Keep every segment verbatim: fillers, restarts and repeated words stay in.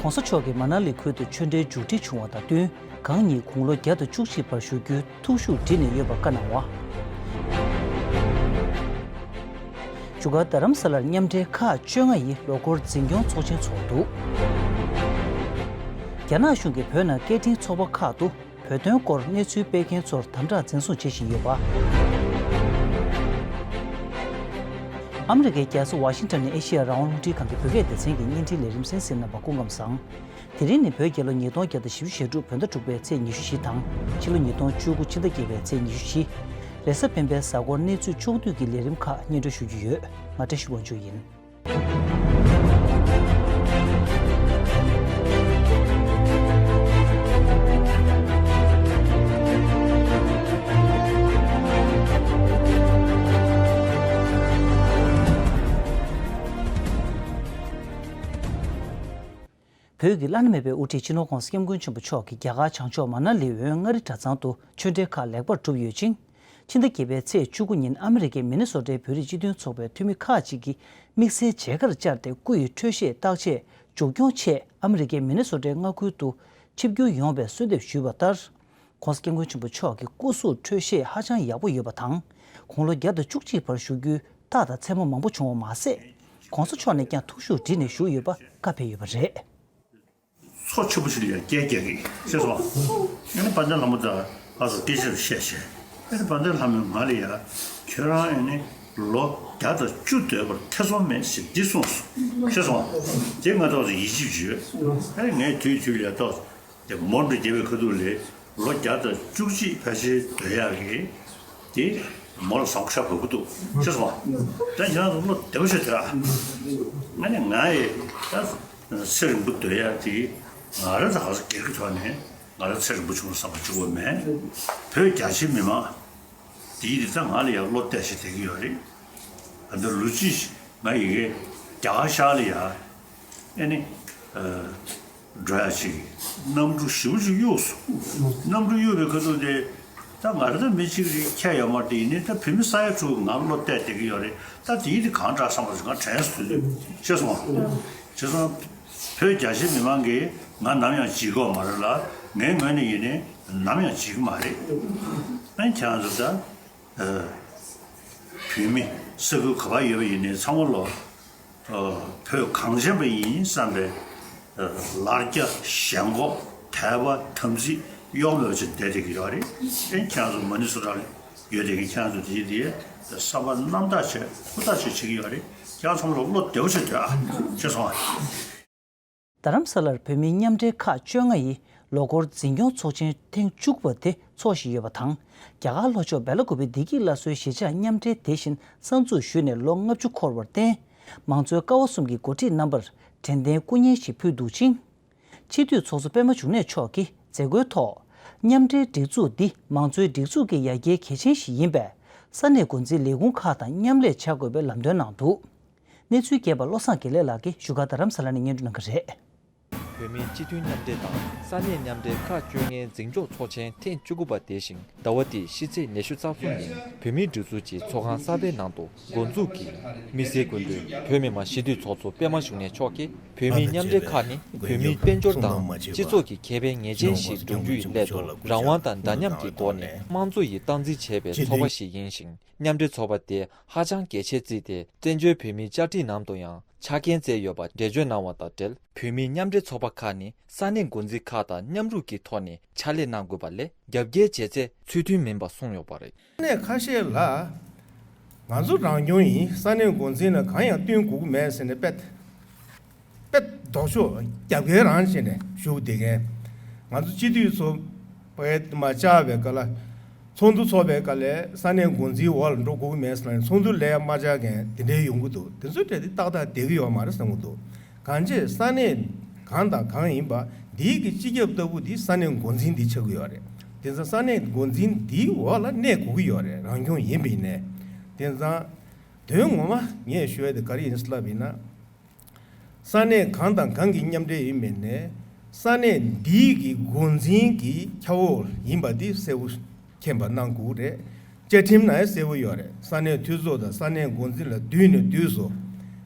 ༸གོང་ས་མཆོག་གིས་མ་ན་ལི་ཁུལ་དུ་ཆོས་འབྲེལ་མཇུག་སྒྲིལ་བྱུང་བ་དང་བསྟུན། གང་ཉིད་དགུང་ལོ་བརྒྱ་དང་བཅུ་གཅིག་བར་བཞུགས་རྒྱུའི་ཐུགས་ཞུགས་བསྒྲིལ་ནས་ཡོད་པ་བཀའ་གནང་བ། བཞུགས་སྒར་རྡ་རམ་ས་ལར་མཉམ་འབྲེལ་ཁག་བཅོ་ལྔ་ཡི་ལོ་འཁོར་འཛིན་སྐྱོང་ཚོགས་ཆེན་འཚོགས་འདུག། རྒྱ་ནག་གཞུང་གིས་བོད་ནང་སྐད་འཕྲིན་ཚོགས་པ་ཁག་ཏུ་བོད་དོན་སྐོར་གནས་ཚུལ་སྤེལ་མཁན་ཚོར་དམ་དྲག་འཛིན་བཟུང་བྱེད་བཞིན་ཡོད་པ། ཨ་མི་རི་ཀའི་རྒྱལ་ས་ཝ་ཤིང་ཊོན་ནས་ཨེ་ཤེ་ཡ་རང་དབང་རླུང་འཕྲིན་ཁང་གི་བོད་སྐད་སྡེ་ཚན་གྱི་བརྙན་འཕྲིན་ལས་རིམ་གསན་གཟིགས་གནང་བར་སྐུ་ཁམས་བཟང་། དེ་རིང་ནི་བོད་རྒྱལ་ལོ་ཉིས་སྟོང་བརྒྱ་དང་བཞི་བཅུ་ཞེ་དྲུག་བོད་ཟླ་དྲུག་པའི་ཚེས་ཉི་ཤུ་བཞི་དང་། ཕྱི་ལོ་ཉིས་སྟོང་བཅུ་དགུ་ཕྱི་ཟླ་བརྒྱད་པའི་ཚེས་ཉི་ཤུ་བཞི། རེས་གཟའ་སྤེན་པའི་གཟའ་འཁོར་གནས་ཚུལ་ཕྱོགས་བསྡུས་ཀྱི་ལས་རིམ་ཁག་སྙན་སྒྲོན་ཞུ་རྒྱུ་ཡོད། ང་བཀྲ་ཤིས་དབང་ཕྱུག་ཡིན། བོད་ཀྱི་བླ་ན་མེད་པའི་དབུ་ཁྲིད་སྤྱི་ནོར་༸གོང་ས་༸སྐྱབས་མགོན་ཆེན་པོ་མཆོག་གིས་རྒྱ་གར་བྱང་ཕྱོགས་མ་ན་ལི་འོན་མངའ་རིས་གྲྭ་ཚང་དུ་ཆོས་འབྲེལ་ཁག་ལེགས་པར་གྲུབ་ཡོད་ཅིང་། ཕྱི་ཟླ་བརྒྱད་པའི་ཚེས་བཅུ་དགུ་ཉིན་ཨ་མི་རི་ཀའི་མི་ནི་སོ་ཊའི་བོད་རིགས་སྤྱི་མཐུན་ཚོགས་པའི་འཐུས་མི་ཁག་ཅིག་གིས་དམིགས་བསལ་མཇལ་ཁར་བཅར་ཏེ། སྐུ་ཡི་འཕྲོད་བཞེས་བརྟག་དཔྱད་མཇུག་སྐྱོང་ཆེད་ཨ་མི་རི་ཀའི་མི་ནི་སོ་ཊའི་མངའ་ཁུལ་དུ་ཆིབས་བསྒྱུར་ཡོང་བའི་གསོལ་འདེབས་ཞུས་པ་ལྟར། ༸གོང་ས་༸སྐྱབས་མགོན་ཆེན་པོ་མཆོག་གི་སྐུ་གཟུགས་འཕྲོད་བཞེས་ཧ་ཅང་ཡག་པོ་ཡོད་པ་དང་། དགུང་ལོ་བརྒྱ་དང་བཅུ་གཅིག་བར་བཞུགས་རྒྱུའི་རྟགས་དང་མཚན་མ་མང་པོ་བྱུང་བ་མ་ཟད། ༸གོང་ས་མཆོག་ནས་ཀྱང་ཐུགས་ཤུགས་བསྒྲིལ་ནས་བཞུགས་ཡོད་པ་བཀའ་ཕེབས་ཡོད་པ་རེད། མཚོ་ཆེན་པོ་ཞིག་ལ་ཡང་སྐད་རྒྱག་གི་ཤེས་སོང་། ཨ་ནི་དཔལ་ལྡན་ལྷ་མོ་དང་ཨ་ཟོ་སྐད་ཆ་བཤད་བཤད། ཨ་ནི་དཔལ་ལྡན་ལྷ་མོས་ང་ལ་ཡ། ཁྱོད་རང་ཨ་ནི་ལོ་བརྒྱ་དང་བཅུ་སྡོད་པར་ཐེ་ཚོམ་མེད་ཟེར་འདི་གསུངས་སོང་། ཤེས་སོང་། དེ་ང་ཏོག་ཙམ་ཡིད་ཆེས་བྱོས། ཨ་ནི་ངས་དུས་དུས་ལ་ཏོག་ཙམ་དེ་མོ་འདྲ་རྒྱབ་པའི་ཁ་ཐུག་ལས་ལོ་བརྒྱ་དང་བཅུ་གཅིག་ཕལ་ཆེར་སྡོད་ཡག་གི་དེ་མོ་ལ་བཟང་པོ་ཤ་བབས་ཀྱི་འདུག་ཤེས་སོང་། ད་ཁྱེད་རང་ཚོ་བློ་བདེ་པོ་བྱས་སྡོད་ཨ། ཨ་ནི་ང་ཡི་ད། ཚེ་རིང་པོ་སྡོད་ཡ་དེ་ང་རང་ཚོ་ག་ཚོད་སྒེར་གྱི་ཐོག་ནས་ང་རང་ཚེ་རིང་པོ་བྱུང་བསམ་པ་བཅུག་པ་མེད། བོད་རྒྱ་ཆེའི་མི་མང་དེའི་རིགས་ད་ང་ལ་ཡང་བློ་གཏད་བྱེད་བསྡད་ཀྱི་ཡོད་རེད། ད་ལྟ་ལོ་གཅིག་ང་ཡི་གེ་རྒྱ་གར་ཤར་ལ་ཡ་ཨེ་ནི་འགྲོ་ཡ་ཅིག་གནམ་གྲུ་ཞེ་པོ་ཅིག་གཡུགས་སོང་། གནམ་གྲུ་གཡུགས་པའི་ཁ་ཐུག་དེ་ད་ང་རང་ཚོ་མི་གཅིག་རེད་ཁྱད་ཡོད་མ་རེད། དེ་ཡིན་ནའི་ད་བོད་མི་ས་ཡ་དྲུག་ང་བློ་གཏད་བསྡད་ཀྱི་ཡོད་རེད། ད་དེའི་རིགས་གང་དྲག་བསམ་པ་ང་དྲན་སོང་དུས་ཤེས་སོང་བ། བྱས་ཙང་། བོད་རྒྱ་ཆེ་མི་མང་གིས་ང་ནམ་ཡང་བརྗེད་ཀྱི་ཡོད་མ་རེད་ལ། ངའི་ངོས་ནས་ཡིན་ནའི་ནམ་ཡང་བརྗེད་ཀྱི་མ་རེད། ཨ་ནི་ཁྱེད་རང་ཚོ་ད་བོད་མི་ས་ཁུལ་ག་པར་ཡོད་པ་ཡིན་ནའི་ཚང་མ་ལོ་བོད་གངས་ཅན་པ་ཡིན་བསམ་པའི་ལར་རྒྱ་ཞེན་ཁོག་དད་པ་དམ་ཚིག་གཡོ་མེད་པ་ཅིག་བསྡད་བསྡད་ཀྱི་ཡོད་རེད། ཨ་ནི་ཁྱེད་རང་ཚོ་མ་ནི་སུ་ར་ལ་ཡོད་བསྡད་མཁན་ཁྱེད་རང་ཚོ་དེའི་དེའི་བསམ་པ་རྣམ་དག་བྱས་ཧུར་ཐག་བྱས་བྱེད་ཀྱི་ཡོད་རེད། ཁྱེད་རང་ཚང་མ་ལ་བློ་བདེ་པོ་བྱས་སྡོད་ཨ། ཤེས་སོང་ཨ། རྡ་རམ་ས་ལར་བོད་མིའི་མཉམ་འབྲེལ་ཁག་བཅོ་ལྔ་ཡི་ལོ་འཁོར་འཛིན་སྐྱོང་ཚོགས་ཆེན་ཐེངས་བཅུ་དགུ་པ་དེ་འཚོགས་བཞིན་ཡོད་པ་དང་། རྒྱ་གར་ལྷོ་ཕྱོགས་སྦེ་ལ་ཀུ་པེའི་བདེ་སྐྱིད་སླར་གསོའི་གཞིས་ཆགས་མཉམ་འབྲེལ་དེ་བཞིན་གསར་འཛུགས་ཞུས་ནས་ལོ་ལྔ་བཅུ་འཁོར་བར་བརྟེན། མང་གཙོའི་ཀ་བ་གསུམ་གྱི་འགོ་ཁྲིད་རྣམ་པར་དྲན་རྟེན་སྐུ་བརྙན་ཞིག་ཕུལ་འདུག་ཅིང་། སྤྱི་འཐུས་ཚོགས་གཙོ་པད་མ་འབྱུང་གནས་མཆོག་གིས་མཛད་སྒོའི་ཐོག་མཉམ་འབྲེལ་སྒྲིག་འཛུགས་འདི་མང་གཙོའི་སྒྲིག་འཛུགས་ཀྱི་ཡ་གྱལ་གལ་ཆེན་ཞིག་ཡིན་པས། ས་གནས་འགོ་འཛིན་ལས་ཁུངས་ཁག་དང་མཉམ་ལས་བྱ་དགོས་པའི་ལམ་སྟོན་གནང་འདུག། གནས་ཚུལ་རྒྱས་པ་བློ་བཟང་དགེ་ལེགས་ལགས་ཀྱིས་བཞུགས་སྒར་རྡ་རམ་ས་ལ་ནས་སྙན་སྒྲོན་གནང་གི་རེད། བོད་མིའི་སྤྱི་མཐུན་མཉམ་འབྲེལ་དང་ས་གནས་མཉམ་འབྲེལ་ཁག་བཅོ་ལྔའི་འཛིན་སྐྱོང་ཚོགས་ཆེན་ཐེངས་བཅུ་དགུ་པ་དེ་བཞིན་ཟླ་བ་འདིའི་ཕྱི་ཚེས་ཉི་ཤུ་རྩ་གསུམ་ཉིན་བོད་མིའི་སྒྲིག་འཛུགས་ཀྱི་ཚོགས་ཁང་གསར་པའི་ནང་དུ་འགོ་འཛུགས་ཀྱིས་དམིགས་བསལ་སྐུ་མགྲོན་བོད་མི་མང་སྤྱི་འཐུས་ཚོགས་གཙོ་པད་མ་འབྱུང་གནས་མཆོག་གིས། བོད་མིའི་མཉམ་འབྲེལ་ཁག་ནི་བོད་མིའི་དཔལ་འབྱོར་དང་སྤྱི་ཚོགས་ཀྱི་ཁེ་ཕན་ངེས་ཅན་ཞིག་བསྒྲུབ་རྒྱུ་ཡི་སླད་དུ་རང་དབང་དང་འདྲ་མཉམ་གྱི་སྒོ་ནས་དམངས་གཙོ་ཡི་སྟངས་འཛིན་བྱས་པའི་ཚོགས་པ་ཞིག་ཡིན་ཞིང་། མཉམ་འབྲེལ་ཚོགས་པ་དེ་ཧ་ཅང་གལ་ཆེར་བརྩིས་ཏེ། བཙན་བྱོལ་བོད་མིའི་བཅའ་ཁྲིམས་ནང་དུ་ཡང་ཆ་རྐྱེན་བསྩལ་ཡོད་པ་འགྲེལ་བརྗོད་གནང་བ་དང་འབྲེལ། བོད་མིའི་མཉམ་འབྲེལ་ཚོགས་པ་ཁག་ནི་ས་གནས་འགོ་འཛིན་ཁག་དང་མཉམ་རུབ་ཀྱི་ཐོག་ནས་ཕྱག་ལས་གནང་དགོས་པ་ལས། རྒྱབ་འགལ་བྱས་ཚེ་ཚུལ་མཐུན་མིན་པ་གསུངས་ཡོད་པ་རེད། ས་གནས་ཁ་ཤས་ལ་ང་ཚོ་རང་སྐྱོང་ཡིན། ས་གནས་འགོ་འཛིན་ལ་གང་ཡང་བསྟུན་དགོས་ཀྱི་མེད་ཟེར་ནས་དཔེ་དཔེ་ལྡོག་ཕྱོགས་རྒྱབ་འགལ་རང་བྱས་ནས་བཞུགས་བསྡད་མཁན། ང་ཚོ་སྤྱི་འཐུས་ཚོ་དཔེ་མ་བཅར་བའི་སྐབས་ལ། ཚོགས་འདུ་ཚོགས་པའི་སྐབས་ལ་ས་གནས་འགོ་འཛིན་འོག་ལ་འགྲོ་དགོས་ཀྱི་མེད་ཟེར་ནས་ཚོགས་འདུ་ལ་མ་བཅར་མཁན་དེ་འདྲའི་ཡོང་གི་འདུག། དེ་ཚོའི་གྲས་དེ་ཏག་ཏག་བསྡད་ཀྱི་ཡོད་མ་རེད་བསམ་གྱི་འདུག། གང་ཅི་ས་གནས་གང་དང་གང་ཡིན་པ་འདིའི་གི་སྤྱི་ཁྱབ་ལྟ་བུ་འདི་ས་གནས་འགོ་འཛིན་འདི་ཆགས་ཀྱི་ཡོད་རེད། དེ་ཚོ་ས་གནས་འགོ་འཛིན་འདིའི་འོག་ལ་གནས་དགོས་ཀྱི་ཡོད་རེད། རང་སྐྱོང་ཡིན་པ་ཡིན་ནའི། དེ་ཚོ་དོན་ངོ་མ་ངས་ཞུ་ཡ་དེ་ག་རེ་ཡིན་ཟེར་ལབ་ཡིན་ན། ས་གནས་གང་དང་གང་གི་མཉམ་འབྲེལ་ཡིན་མིན་ནས་ས་གནས་འདིའི་གི་འགོ་འཛིན་གྱི་ཁྱབ་འོག་ཡིན་པ་འདི་གསལ་པོ་མཁྱེན་པ་གནང་དགོས་རེད། བཅའ་ཁྲིམས་ནང་ཡང་གསལ་པོ་ཡོད་རེད། ས་གནས་འཐུས་ཚོགས་དང་ས་གནས་འགོ་འཛིན་ལ་དུས་ནས་དུས་སུ་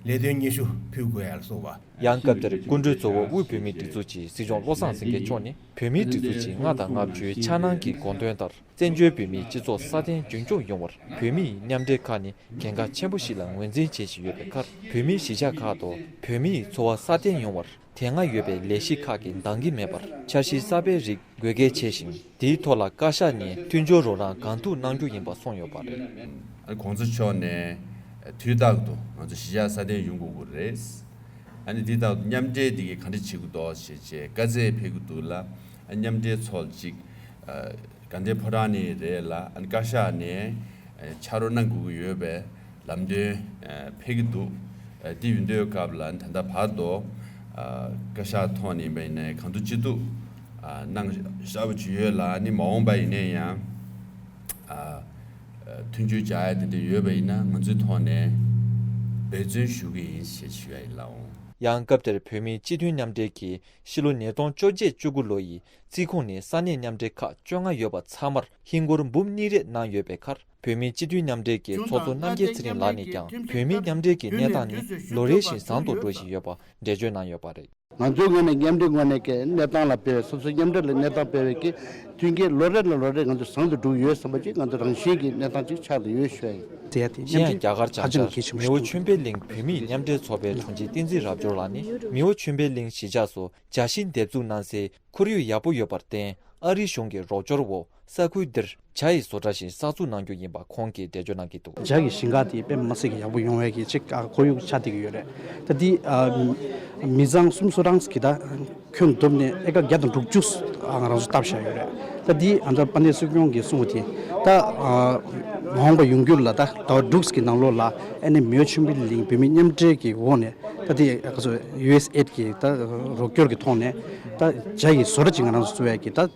ལས་དོན་སྙན་ཞུ་ཕུལ་དགོས་ཡ་ལ་སོགས་པ། ཡང་སྐབས་དེར་སྐུ་མགྲོན་གཙོ་བོ་དབུས་བོད་མིའི་སྒྲིག་འཛུགས་ཀྱི་སྲིད་སྐྱོང་བློ་བཟང་སེང་གེ་མཆོག་ནི། བོད་མིའི་སྒྲིག་འཛུགས་ཀྱི་ལྔ་དང་ལྔ་བཅུའི་འཆར་སྣང་གི་དགོངས་དོན་ལྟར། བཙན་བྱོལ་བོད་མིའི་སྤྱི་ཚོགས་སྲ་བརྟན་རྒྱུན་འཁྱོངས་ཡོང་བར་བོད་མིའི་མཉམ་འབྲེལ་ཁག་ནི་གལ་འགངས་ཆེན་པོ་ཞིག་ལ་ངོས་འཛིན་བྱེད་བཞིན་ཡོད་པའི་ཁར། བོད་མིའི་གཞིས་ཆགས་ཁག་ཏུ་བོད་མིའི་འཚོ་བ་སྲ་བརྟན་ཡོང་བར་དེ་སྔ་ཡོད་པའི་ལས་གཞི་ཁག་གིས་འདང་གི་མེད་པར། འཆར་གཞི་གསར་པའི་རིགས་དགོས་གལ་ཆེ་ཞིང་། དེའི་ཐོག་ལ་བཀའ་ཤག་ནས་མཐུན་སྦྱོར་རོགས་རམ་གང་ཐུབ་གནང་རྒྱུ་ཡིན་པ་གསུངས་ཡོད་པ་རེད། ཨ་ནི་གོང་ས་མཆོག་ནས་དུས་རྟག་ཏུ་ང་ཚོ་གཞིས་ཆགས་སྲ་བརྟན་ཡོང་དགོས་ཀྱི་རེད། ཨ་ནི་དུས་རྟག་ཏུ་མཉམ་འབྲེལ་འདི་གས་ག་འདྲ་བྱེད་དགོས་འདུག་ཞེས་བྱས་བཀའ་རྩད་ཕེབས་ཀྱི་འདུག་ལ། ཨ་མཉམ་འབྲེལ་ཚོགས་ཅིག་ཨ་དགའ་ལྡན་ཕོ་བྲང་ནས་རེད་ལ། ཨ་ནི་བཀའ་ཤག་ནས་ཨ་ཕྱག་རོགས་གནང་དགོས་ཀྱི་ཡོད་པའི་ལམ་སྟོན་ཨ་ཕེབས་ཀྱི་འདུག་ཨ་འདི་ཡིན་དུས་སྐབས་ལ་ད་ལྟ་བར་དུ་ཨ་བཀའ་ཤག་ཐོག་ནས་ཡིན་པ་ཡིན་ནའི་གང་ཐུབ་ཅི་ཐུབ་ཨ་གནང་བཞག་པ་ཅིག་ཡོད་ལ། ཨ་ནི་མ་འོངས་པ་ཡིན་ནའི་ཡང་ཨ་མཐུན་སྦྱོར་བྱ་ཡ་དེ་འདྲ་ཡོད་པ་ཡིན་ན་ང་ཚོའི་ཐོག་ནས་འབད་བརྩོན་ཞུ་གི་ཡིན་ཞེས་ཞུ་ཡ་ཡིན་ལགས། ཡང་སྐབས་དེར་བོད་མིའི་སྤྱི་མཐུན་མཉམ་འབྲེལ་གྱིས་ཕྱི་ལོ་ཉིས་སྟོང་བཅོ་བརྒྱད་བཅུ་དགུ་ལོ་ཡི་རྩིས་ཁོངས་ནས་ས་གནས་མཉམ་འབྲེལ་ཁག་བཅོ་ལྔ་ཡོད་པ་ཚང་མར་ཧིན་སྒོར་འབུམ་གཉིས་རེ་གནང་ཡོད་པའི་ཁར། བོད་མིའི་སྤྱི་མཐུན་མཉམ་འབྲེལ་གྱི་ཚོགས་གཙོ་རྣམ་རྒྱལ་ཚེ་རིང་ལགས་ནས་ཀྱང་བོད་མིའི་མཉམ་འབྲེལ་གྱི་གནས་སྟངས་ནི་ལོ་རེ་བཞིན་བཟང་དུ་འགྲོ་བཞིན་ཡོད་པ་འགྲེལ་བརྗོད་གནང་ཡོད་པ་རེད། ང་ཚོའི་ངོས་ནས་མཉམ་འབྲེལ་ངོས་ནས་ཀྱི་གནས་སྟངས་ལ་དཔེ་སོ་སོའི་མཉམ་འབྲེལ་ལ་གནས་སྟངས་སྤེལ་བའི་གི་མཐུན་རྐྱེན་ལོ་རེ་ལ་ལོ་རེ་ང་ཚོ་བཟང་དུ་འགྲོ་གི་ཡོད་བསམ་པ་ཅིག་ང་ཚོ་རང་བཞིན་གྱི་གནས་སྟངས་ཅིག་ཆགས་བསྡད་ཡོད་ཞུ་ཡ་ཡིན། དེ་ཡ་དེ་གཞན་ཡང་རྒྱ་གར་བྱང་ཤར་མེའོ་ཆོས་འཕེལ་གླིང་བོད་མིའི་མཉམ་འབྲེལ་ཚོགས་པའི་དྲུང་ཆེ་བསྟན་འཛིན་རབ་འབྱོར་ལགས་ནི་མེའོ་ཆོས་འཕེལ་གླིང་གཞིས་ཆགས་སུ་རྒྱ་ཤིང་འདེབས་འཛུགས་གནང་སའི་ཁོར་ཡུག་ཡག་པོ་ཡོད་པར་བརྟེན། ཨ་རིའི་གཞུང་གི་རོགས་སྐྱོར་འོག་ས་ཁུལ་འདིར་ཇ་ཡི་བཟོ་གྲྭ་ཞིག་གསར་འཛུགས་གནང་རྒྱུ་ཡིན་པ་ཁོང་གིས་འགྲེལ་བརྗོད་གནང་གི་འདུག་ཇ་གི་ཞིང་ཁ་དེ་དཔེ་མི་སྲིད་ཀྱི་ཡག་པོ་ཡོང་བའི་གི་ཅིག་ཨ་ཁོར་ཡུག་ཆགས་བསྡད་ཀྱི་ཡོད་རེད། ད་དེ་ཨ་མི་ཚང་གསུམ་བཟོ་གྲངས་ཀྱི་ད་ཁྱོན་བསྡོམས་ནས་ཨེ་ཀར་བརྒྱ་དང་དྲུག་ཅུ་ཨ་ང་རང་ཚོ་བཏབ་བཞག་ཡོད་རེད། ད་དེ་ཨ་ད་དཔལ་ལྡན་སྲིད་སྐྱོང་གིས་གསུངས་པ་དེ་ད་ཨ་མ་འོངས་པ་ཡོང་རྒྱུ་ལ་ད་ཟླ་བ་དྲུག་གི་ནང་ལོགས་ལ་ཨ་ནི་མེའོ་ཆོས་འཕེལ་གླིང་བོད་མི་མཉམ་འབྲེལ་གྱི་འོག་ནས་ད་དེ་ཨ་ཁ་སོ་ཡུ་ཨེས་ཨེད་ཀྱི་ད་རོགས་སྐྱོར་གྱི་ཐོག་ནས་ད་ཇ་ཡི་བཟོ་གྲྭ་ཅིག་ང་རང་ཚོ་བཙུགས་ཡག་གི་ད།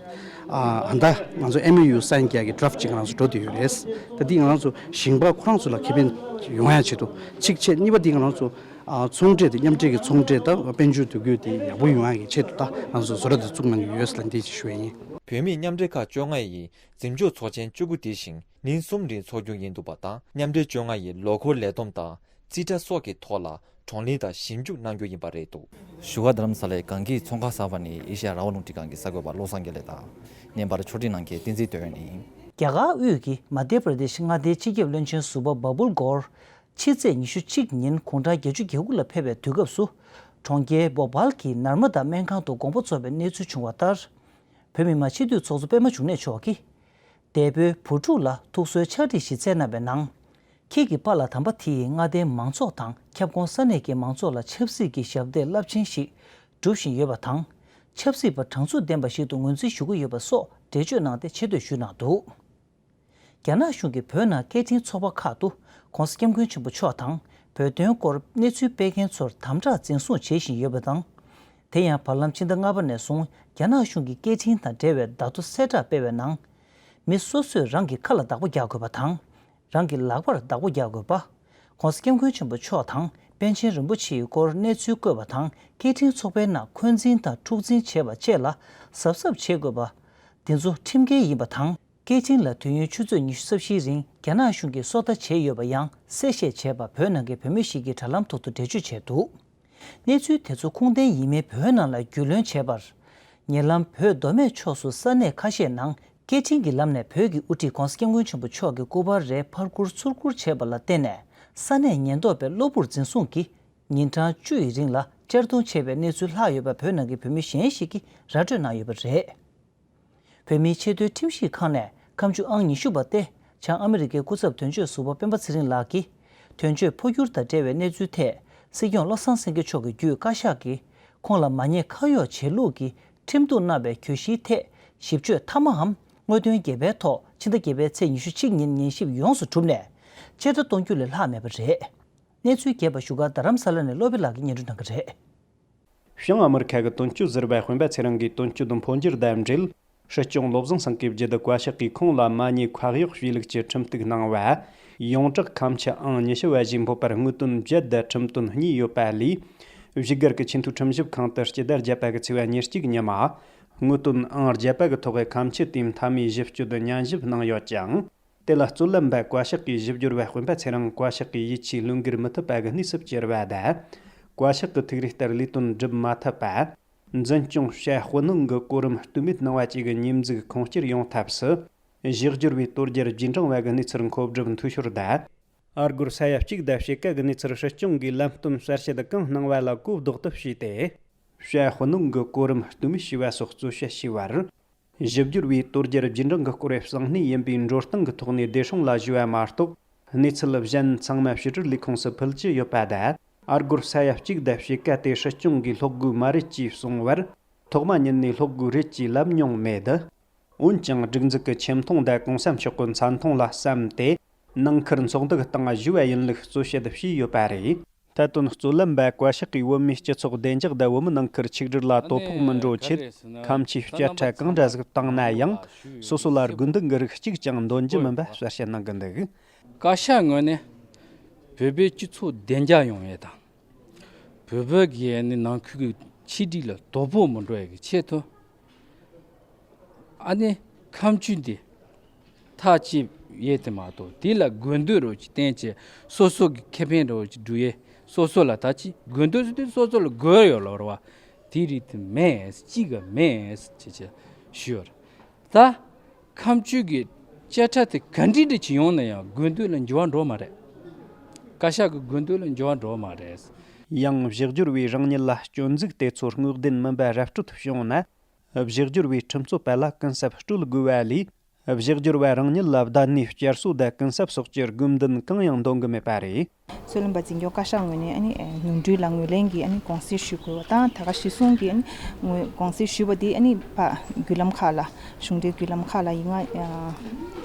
ཨ་ད་ང་ཚོ་ཨེམ་ཨོ་ཡུ་སའིན་རྒྱག་གི་ཌ་རཕ་ཅིག་ང་ཚོ་འགྲོ་བསྡད་ཡོད་རེད། ད་འདི་ང་ཚོ་ཞིང་པ་ཁོ་རང་ཚོ་ལ་ཁེ་ཕན་ཡོང་ཡ་ཆེད་དུ་གཅིག་བྱས། གཉིས་པ་འདི་ང་ཚོ་ཨ་ཚོང་འབྲེལ་དེ་མཉམ་འབྲེལ་གྱི་ཚོང་འབྲེལ་དང་དཔལ་འབྱོར་འདུ་འགོད་དེ་ཡག་པོ་ཡོང་ཡ་གི་ཆེད་དུ་ད་ང་ཚོ་བཟོ་གྲྭ་དེ་བཙུགས་གནང་གི་ཡོད་ཟེར་ལ་འདི་ཅིག་ཞུ་ཡ་ཡིན། བོད་མིའི་མཉམ་འབྲེལ་ཁག་བཅོ་ལྔ་ཡི་འཛིན་སྐྱོང་ཚོགས་ཆེན་བཅུ་དགུ་དེ་བཞིན་ཉིན་གསུམ་རིང་འཚོགས་རྒྱུ་ཡིན་འདུག་པ་དང་། མཉམ་འབྲེལ་བཅོ་ལྔ་ཡི་ལོ་འཁོར་ལས་བསྡོམས་དང་རྩིས་ཁྲ་སོགས་ཀྱི་ཐོག་ལ། བགྲོ་གླེང་དང་ཞིབ་འཇུག་གནང་རྒྱུ་ཡིན་པ་རེད་འདུག་བཞུགས་སྒར་རྡ་རམ་ས་ལའི་གངས་སྐྱིད་ཚོང་ཁང་གསར་པ་ནས་ཨེ་ཤེ་ཡ་རང་དབང་རླུང་འཕྲིན་ཁང་གི་གསར་འགོད་པ་བློ་བཟང་དགེ་ལེགས་དང་། བརྙན་པར་ཆོས་སྒྲོན་ནང་གི་བསྟན་འཛིན་དོན་ཡོད་ནི། རྒྱ་གར་དབུས་ཀྱི་མ་དྷྱ་པྲ་དེཤ་མངའ་སྡེའི་སྤྱི་ཁྱབ་བློན་ཆེན་ཟུར་པ་བ་བུལ་གོར་ཕྱི་ཚེས་ཉི་ཤུ་གཅིག་ཉིན་དགུང་གྲངས་བརྒྱད་ཅུ་གྱ་དགུ་ལ་ཕེབས་པའི་དུས་སྐབས་སུ། གྲོང་ཁྱེར་བོ་པཱལ་གྱི་ནར་མ་དཱ་སྨན་ཁང་དུ་དགོངས་པ་རྫོགས་པའི་གནས་ཚུལ་བྱུང་བ་ལྟར། བོད་མི་མང་སྤྱི་འཐུས་ཚོགས་གཙོ་པད་མ་འབྱུང་གནས་མཆོག་གིས། འདས་པོའི་བུ་ཕྲུག་ལ་ཐུགས་གསོའི་ཕྱག་བྲིས་ཤིག་བསྩལ་གནང་བའི་ནང་། ཁྱེད་ཀྱི་པཱ་ལགས་དམ་པ་དེ་ཡིས་མངའ་སྡེའི་མང་ཚོགས་དང་ཁྱབ་ཁོངས་ས་གནས་ཀྱི་མང་ཚོགས་ལ་ཆབ་སྲིད་ཀྱི་ཞབས་འདེགས་རླབས་ཆེན་ཞིག་སྒྲུབ་བཞིན་ཡོད་པ་དང་། ཆབ་སྲིད་པ་དྲང་ཚུགས་ལྡན་པ་ཞིག་ཏུ་ངོས་འཛིན་ཞུ་གི་ཡོད་པ་སོགས་འགྲེལ་བརྗོད་གནང་སྟེ་ཆེ་བསྟོད་ཞུས་གནང་འདུག་རྒྱ་ནག་གཞུང་གིས་བོད་ནང་སྐད་འཕྲིན་ཚོགས་པ་ཁག་ཏུ་༸གོང་ས་༸སྐྱབས་མགོན་ཆེན་པོ་མཆོག་དང་བོད་དོན་སྐོར་གནས་ཚུལ་སྤེལ་མཁན་ཚོར་དམ་དྲག་འཛིན་བཟུང་བྱེད་བཞིན་ཡོད་པ་དང་། དེ་ཡང་བར་ལམ་ཕྱི་ཟླ་ལྔ་པ་ནས་བཟུང་རྒྱ་ནག་གཞུང་གིས་སྐད་འཕྲིན་དང་འབྲེལ་བའི་བརྡ་ཐོ་གསལ་བསྒྲགས་སྤེལ་བའི་ནང་། མི་སོ་སོས་རང་གི་ཁ་ལ་བདག་པོ་རྒྱག་དགོས་པ་དང་། རང་གི་ལག་པར་བདག་པོ་རྒྱག་དགོས་པ། ༸གོང་ས་༸སྐྱབས་མགོན་ཆེན་པོ་མཆོག་དང་པཎ་ཆེན་རིན་པོ་ཆེའི་སྐོར་གནས་ཚུལ་བཀོད་པ་དང་སྐད་འཕྲིན་ཚོགས་པའི་ནང་འཁོན་འཛིན་དང་འཁྲུག་འཛིན་བྱས་པ་བཅས་ལ་གཟབ་གཟབ་བྱེད་དགོས་པ། འདི་ཚོ་ཁྲིམས་འགལ་ཡིན་པ་དང་། སྐད་འཕྲིན་ལ་དུས་ཡུན་ཆུ་ཚོད་ཉི་ཤུ་རྩ་བཞིའི་རིང་རྒྱ་ནག་གཞུང་གིས་སོ་ལྟ་བྱས་ཡོད་པ་ཡང་གསལ་བཤད་བྱས་པ་བོད་ནང་གི་བོད་མི་ཞིག་གིས་དྲ་ལམ་ཐོག་ཏུ་འགྲེལ་བརྗོད་བྱས་འདུག་གནས་ཚུལ་དེ་ཚོ་ཁུངས་ལྡན་ཡིན་མིན་བོད་ནང་ལ་རྒྱུས་ལོན་བྱས་པར། ཉེ་ལམ་བོད་མདོ་སྨད་ཕྱོགས་སུ་ས་གནས་ཁ་ཤས་ནང་སྐད་འཕྲིན་གྱི་ལམ་ནས་བོད་ཀྱི་དབུ་ཁྲིད་༸གོང་ས་༸སྐྱབས་མགོན་ཆེན་པོ་མཆོག་གི་སྐུ་པར་རེ་ཕར་བསྐུར་ཚུར་བསྐུར་བྱས་པ་ལ་བརྟེན་ནས་ས་གནས་ཉེན་རྟོག་པས་གློ་བུར་འཛིན་བཟུང་གིས་ཉིན་གྲངས་བཅུ་ཡི་རིང་ལ་གཅར་རྡུང་བྱས་པའི་གནས་ཚུལ་ལྷག་ཡོད་པ་བོད་ནང་གི་བོད་མི་གཞན་ཞིག་གིས་ར་སྤྲོད་གནང་ཡོད་པ་རེད། བོད་མིའི་ཆེས་མཐོའི་ཁྲིམས་ཞིབ་ཁང་ནས་ཁ་མཆུ་ཨང་ཉི་ཤུ་པ་སྟེ་བྱང་ཨ་མི་རི་ཀའི་སྐུ་ཚབ་དོན་གཅོད་ཟུར་པ་སྤེན་པ་ཚེ་རིང་ལགས་ཀྱིས་དོན་གཅོད་འཕོ་འགྱུར་དང་འབྲེལ་བའི་གནས་ཚུལ་ཐད་སྲིད་སྐྱོང་བློ་བཟང་སེང་གེ་མཆོག་གི་བརྒྱུད་བཀའ་ཤག་གིས་ཁོང་ལ་མ་ཉེས་ཁ་གཡོགས་བྱེད་ལུགས་ཀྱི་ཁྲིམས་གཏུག་གནང་བའི་གྱོད་གཞིའི་ཐད་ཞིབ་དཔྱོད་མཐའ་མའམ་དངོས་དོན་རྒྱས་པའི་ཐོག་ཕྱི་ཟླ་བརྒྱད་པའི་ཚེས་ཉི་ཤུ་གཅིག་ཉིན་ཉན་ཞིབ་ཡོངས་སུ་གྲུབ་ནས་གཅར་རྡུང་གཏོང་རྒྱུ་ལས་ལྷག་མེད་པ་རེད། གནས་ཚུལ་རྒྱས་པ་བཞུགས་སྒར་རྡ་རམ་ས་ལ་ནས་བློ་བྷེ་ལགས་ཀྱིས་སྙན་སྒྲོན་གནང་གི་རེད། བྱང་ཨ་མི་རི་ཁ་གི་དོན་གཅོད་ཟུར་པ་སྤེན་པ་ཚེ་རིང་གིས་དོན་གཅོད་འཕོ་འགྱུར་དང་འབྲེལ། སྲིད་སྐྱོང་བློ་བཟང་སེང་གེའི་རྒྱུད་དུ་བཀའ་ཤག་གིས་ཁོང་ལ་མ་ཉེས་ཁ་གཡོག་བྱས་ལུགས་ཀྱི་ཁྲིམས་གཏུག་གནང་བ། ཡོངས་གྲགས་ཁ་མཆུ་ཨང་ཉི་ཤུ་པ་ཞིག་འཕོག་པར་དངོས་དོན་བརྒྱད་དང་ཁྲིམས་དོན་གཉིས་ཡོད་པ་ལས། བཞུགས་སྒར་གྱི་ཆེས་མཐོའི་ཁྲིམས་ཞིབ་ཁང་དུ་སྤྱི་ཟླ་བརྒྱད་པ་གི་ཚེས་པ་ཉེར་གཅིག་ཉི་མ། དངོས་དོན་ཨང་བརྒྱད་པ་གི་ཐོག་གི་ཁ་མཆུ་དེའི་མཐའ་མའི་ཞིབ་དཔྱོད་ཉན་ཞིབ་གནང་ཡོད་ཅིང་། དེ་ལ་རྩོད་ལམ་པ་བཀའ་ཤག་གི་ཞིབ་སྦྱོར་བ་དཔོན་པ་ཚེ་རིང་བཀའ་ཤག་གི་ཡིད་ཆེས་བློན་སྒར་མི་ཐུབ་པ་གི་གནས་སུ་གྱུར་བ་དང་། བཀའ་ཤག་གི་ཐུགས་རེ་ལྟར་ལས་དོན་སྒྲུབ་མ་ཐུབ་པ། འཛིན་སྐྱོང་བྱ་དཔུ་ནང་གི་གོ་རིམ་ལྟོས་མེད་གནང་བ་བཅས་ཀྱི་ཉེས་འཛུགས་ཁུངས་སྐྱེལ་ཡོང་ཐབས་སུ། གཞི་སྒྱུར་བའི་དོལ་རྒྱལ་རྗེས་འབྲང་བ་གི་གནས་ཚུལ་མཁོ་སྒྲུབ་འཐུས་ཤོར་དང་། ཨ་སྒོར་ས་ཡ་གཅིག་དང་ཕྱེད་ཀ་གི་གནས་ཚུལ་སྲིད་སྐྱོང་གིས་ལམ་སྟོན་གསལ་བཤད་གང་གནང་བ་ལ་གོ་ལྡོག་ཏུ་བྱས་ཏེ། བྱ་དཔུ་ནང་གི་གོ་རིམ་ལྟོས་མེད་བྱས་པ་སོགས་རྩོད་བཤད་བྱས་པར། ཞིབ་སྒྱུར་བས་དོལ་རྒྱལ་རྗེས་འབྲང་གི་སྐོར་བའི་གསང་གནས་ཡིན་པའི་འགྲོ་སྟངས་ཀྱི་ཐོག་ནས་བདེ་སྲུང་ལ་ཞུ་བ་མ་གཏོགས། གནས་ཚུལ་གཞན་ཚང་མ་ཕྱི་དྲིལ་ལས་ཁུངས་སུ་ཕུལ་གྱི་ཡོད་པ་དང་། ཨ་སྒོར་ས་ཡ་གཅིག་དང་ཕྱེད་ཀ་དེ་སྲིད་སྐྱོང་གིས་སློག་དགོས་མ་རེད་ཅེས་གསུངས་པར། ཐོག་མ་ཉིད་ནས་སློག་དགོས་རེད་ཅེས་ལབ་མྱོང་མེད། འོན་ཀྱང་སྒྲིག་འཛུགས་ཀྱི་ཆེ་མཐོང་དང་གོང་ས་མཆོག་གི་མཚན་མཐོང་ལ་བསམ་སྟེ། ནང་ཁུལ་ཚོགས་འདུ་སྟེང་ཞུ་བ་ཡིན་ལུགས་རྩོད་བཤད་བྱས་ཡོད་པ་རེད། མཐའ་དོན་རྩོད་ལམ་པ་བཀའ་ཤག་གིས་བོད་མིའི་སྤྱི་ཚོགས་བདེ་འཇགས་དང་བོད་མི་ནང་ཁུལ་ཆིག་སྒྲིལ་ལ་དོ་ཕོག་མི་འགྲོ་ཆེད། ཁ་མཆུའི་དཔྱ་ཁྲལ་གང་འདྲ་ཟིག་བཏང་ན་ཡང་། སོ་སོ་ལ་དགོས་འདུན་གྱི་རིགས་གཅིག་ཀྱང་འདོན་རྒྱུ་མིན་པ་གསལ་བཤད་གནང་གི་འདུག། བཀའ་ཤག་ངོས་ནས་བོད་པའི་སྤྱི་ཚོགས་བདེ་འཇགས་ཡོང་ཡས་དང་། བོད་པའི་གི་ནི་ནང་ཁུལ་གྱི་ཆིག་སྒྲིལ་ལ་དོ་ཕོག་མི་འགྲོ་ཡས་ཀྱི་ཆེད་དུ། ཨ་ནི་ཁ་མཆུ་འདི་ཐག་བཅད་ཡས་དེ་མ་གཏོགས། དེ་ལ་དགོས་འདོད་རོགས་ཀྱི་བསྟན་བྱས། སོ་སོ་གི་ཁེ་ཕན་རོགས་ཀྱི་སྒྲུབ་ཡས། སོ་སོ་ལ་ད་ཅི་དགོས་འདོད་ཟེར་དུས་སོ་སོ་ལ་དགོས་ཡོད་ལོ་ར་བ། དེ་རིགས་དེ་མེད། གཅིག་ག་མེད་ཅེས་བྱས་ཞུ་ཡོད་རེད། ད་ཁ་མཆུ་གི་དཔྱ་ཁྲལ་དེ་ག་འདྲ་འདྲ་ཅིག་ཡོང་ན་ཡང་དགོས་འདོད་ལ་འགྱུར་བ་འགྲོ་མ་རེད། བཀའ་ཤག་གི་དགོས་འདོད་ལ་འགྱུར་བ་འགྲོ་མ་རེད། ཡང་བཞི་སྒྱུར་བའི་རང་ཉིད་ལ་སྐྱོན་འཛུགས་དེ་ཚོ་སྔོག་འདོན་མིན་པ་ར་སྤྲོད་བྱུང་ན། བཞི་སྒྱུར་བའི་ཁྲིམས་རྩོད་པ་ལ་གུན་གསབ་སྤྲོད་དགོས་པ་ལས། བཞི་སྒྱུར་བ་རང་ཉིད་ལ་བརྡ་ནས་བསྐྱར་གསོ་དང་གུན་གསབ་སོགས་ཀྱི་དགོས་འདུན་གང་ཡང་འདོན་གྱི་མེད་པ་རེད། རྩོད་ལམ་པ་འཛིན་སྐྱོང་བཀའ་ཤག་ངོས་ནས་ཨ་ནི་ནོར་འཁྲུལ་ལ་ངོས་ལེན་གྱིས་ཨ་ནི་དགོངས་སེལ་ཞུ་དགོས་པ་དང་། ད་ག་གཞི་བཟུང་གིས་ཨ་ནི་ངོས་དགོངས་སེལ་ཞུས་པ་དེ་ཨ་ནི་ཕར་བརྒྱུད་ལམ་ཁག་ལ། གཞུང་འབྲེལ་བརྒྱུད་ལམ་ཁག་ལ་ཡིག་ངག་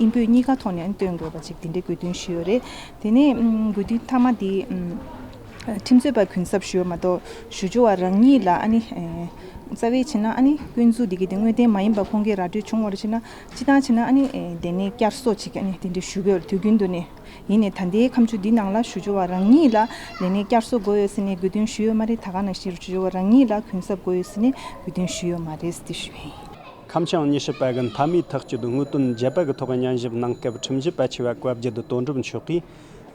ཨིན་པོད་གཉིས་ཀ་ཐོག་ནས་ཨ་ནི་བཏོན་དགོས་པ་ཅིག་དེ་འདྲའི་དགོས་འདུན་ཞུས་ཡོད་རེད། དེ་ནས་དགོས་འདུན་མཐའ་མ་དེ། ཁྲིམས་རྩོད་པ་གུན་གསབ་ཞུ་བ་མ་གཏོགས་ཞུ་སྦྱོར་བ་རང་ཉིད་ལ་ཨ་ནི། རྩ་བའི་ཆེད་ན་ཨ་ནི་སྐྱོན་འཛུགས་འདི་གི་དེ་དངོས་བདེན་མ་ཡིན་པ་ཁོང་གིས་ར་སྤྲོད་བྱུང་བ་རེད་ཅེ་ན། སྤྱི་བཏང་བྱས་ན་ཨ་ནི་ལས་གནས་བསྐྱར་གསོ་ཅིག་ཨ་ནི་དེ་འདྲ་ཞུ་གི་ཡོད་རེད། དུས་རྒྱུན་དུ་ནས་ཡིན་ནའི་ད་ལྟའི་ཁ་མཆུ་འདི་ནང་ལ་ཞུ་སྦྱོར་བ་རང་ཉིད་ལ་ལས་གནས་བསྐྱར་གསོ་དགོས་ཡོད་ཟེར་ནས་དགོས་འདུན་ཞུས་ཡོད་མ་རེད། ད་ག་ནང་བཞིན་ཞུ་སྦྱོར་བ་རང་ཉིད་ལ་གུན་གསབ་དགོས་ཡོད་ཟེར་ནས་དགོས་འདུན་ཞུས་ཡོད་མ་རེད་ཟེར་ཞུ་ཡིན། ཁམས་བྱང་ཉི་ཤུ་པ་གི་མཐའ་མའི་ཐག་གཅོད་དངོས་དོན་བརྒྱད་པ་གི་ཐོག་ཉན་ཞིབ་གནང་སྐབས་ཁྲིམས་ཞིབ་པ་ཆེ་བ་བཀའ་བརྒྱུད་དོན་གྲུབ་མཆོག་གིས།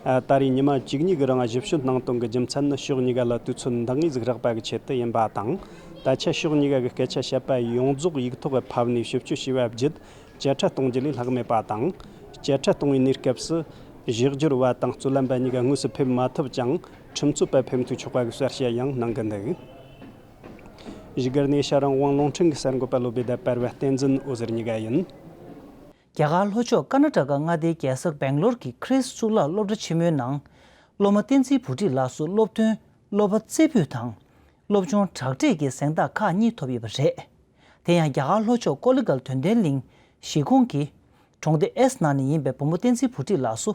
ད་རེས་ཉི་མ་བཅུ་གཉིས་ཀྱི་རིང་ཞིབ་དཔྱོད་གནང་དོན་གྱི་རྒྱུ་མཚན་ནི་ཕྱོགས་གཉིས་ཀ་ལ་དུས་ཚོད་འདང་ངེས་ཟིག་རག་པ་གི་ཆེད་དུ་ཡིན་པ་དང་། ད་ཆ་ཕྱོགས་གཉིས་ཀ་གི་སྐད་ཆ་བཤད་པ་ཡོངས་རྫོགས་ཡིག་ཐོག་ཕབ་ནས་ཞིབ་དཔྱོད་བྱས་པ་བརྒྱུད་བཅད་ཁྲ་གཏོང་རྒྱུ་ལས་ལྷག་མེད་པ་དང་། བཅད་ཁྲ་གཏོང་བའི་གནས་སྐབས་སུ། གཞི་སྒྱུར་བ་དང་རྩོད་ལམ་པ་གཉིས་ཀ་དངོས་སུ་ཕེབས་མ་ཐུབ་ཀྱང་ཁྲིམས་རྩོད་པ་ཕེབས་ཐུབ་ཆོག་པ་གི་གསལ་བཤད་ཡང་གནང་གི་འདུག། བཞུགས་སྒར་ནས་ཤ་རང་དབང་རླུང་འཕྲིན་གྱི་གསར་འགོད་པ་བློ་བདེ་དང་པར་བ་བསྟན་འཛིན་འོད་ཟེར་གཉིས་ཀ་ཡིན། རྒྱ་གར་ལྷོ་ཕྱོགས་ཀར་ན་ཊ་ཀ་མངའ་སྡེའི་རྒྱལ་ས་སྦེང་ལོར་གྱི་ཁྲིས་གཙུག་ལག་སློབ་གྲྭ་ཆེན་མོའི་ནང་། སློབ་མ་བསྟན་འཛིན་བུ་ཁྲིད་ལགས་སུ་སློབ་ཐོན་སློབ་པ་རྩེ་ཕུད་དང་། སློབ་སྦྱོང་དྲག་གྲས་ཀྱི་གཟེངས་རྟགས་ཁག་གཉིས་ཐོབ་ཡོད་པ་རེད། དེ་ཡང་རྒྱ་གར་ལྷོ་ཕྱོགས་ཀོ་ལི་གྷལ་དོན་ལྡན་གླིང་གཞིས་ཁོངས་ཀྱི་གྲོང་སྡེ་ཨེས་ནང་ནས་ཡིན་པའི་བུ་མོ་བསྟན་འཛིན་བུ་ཁྲིད་ལགས་སུ།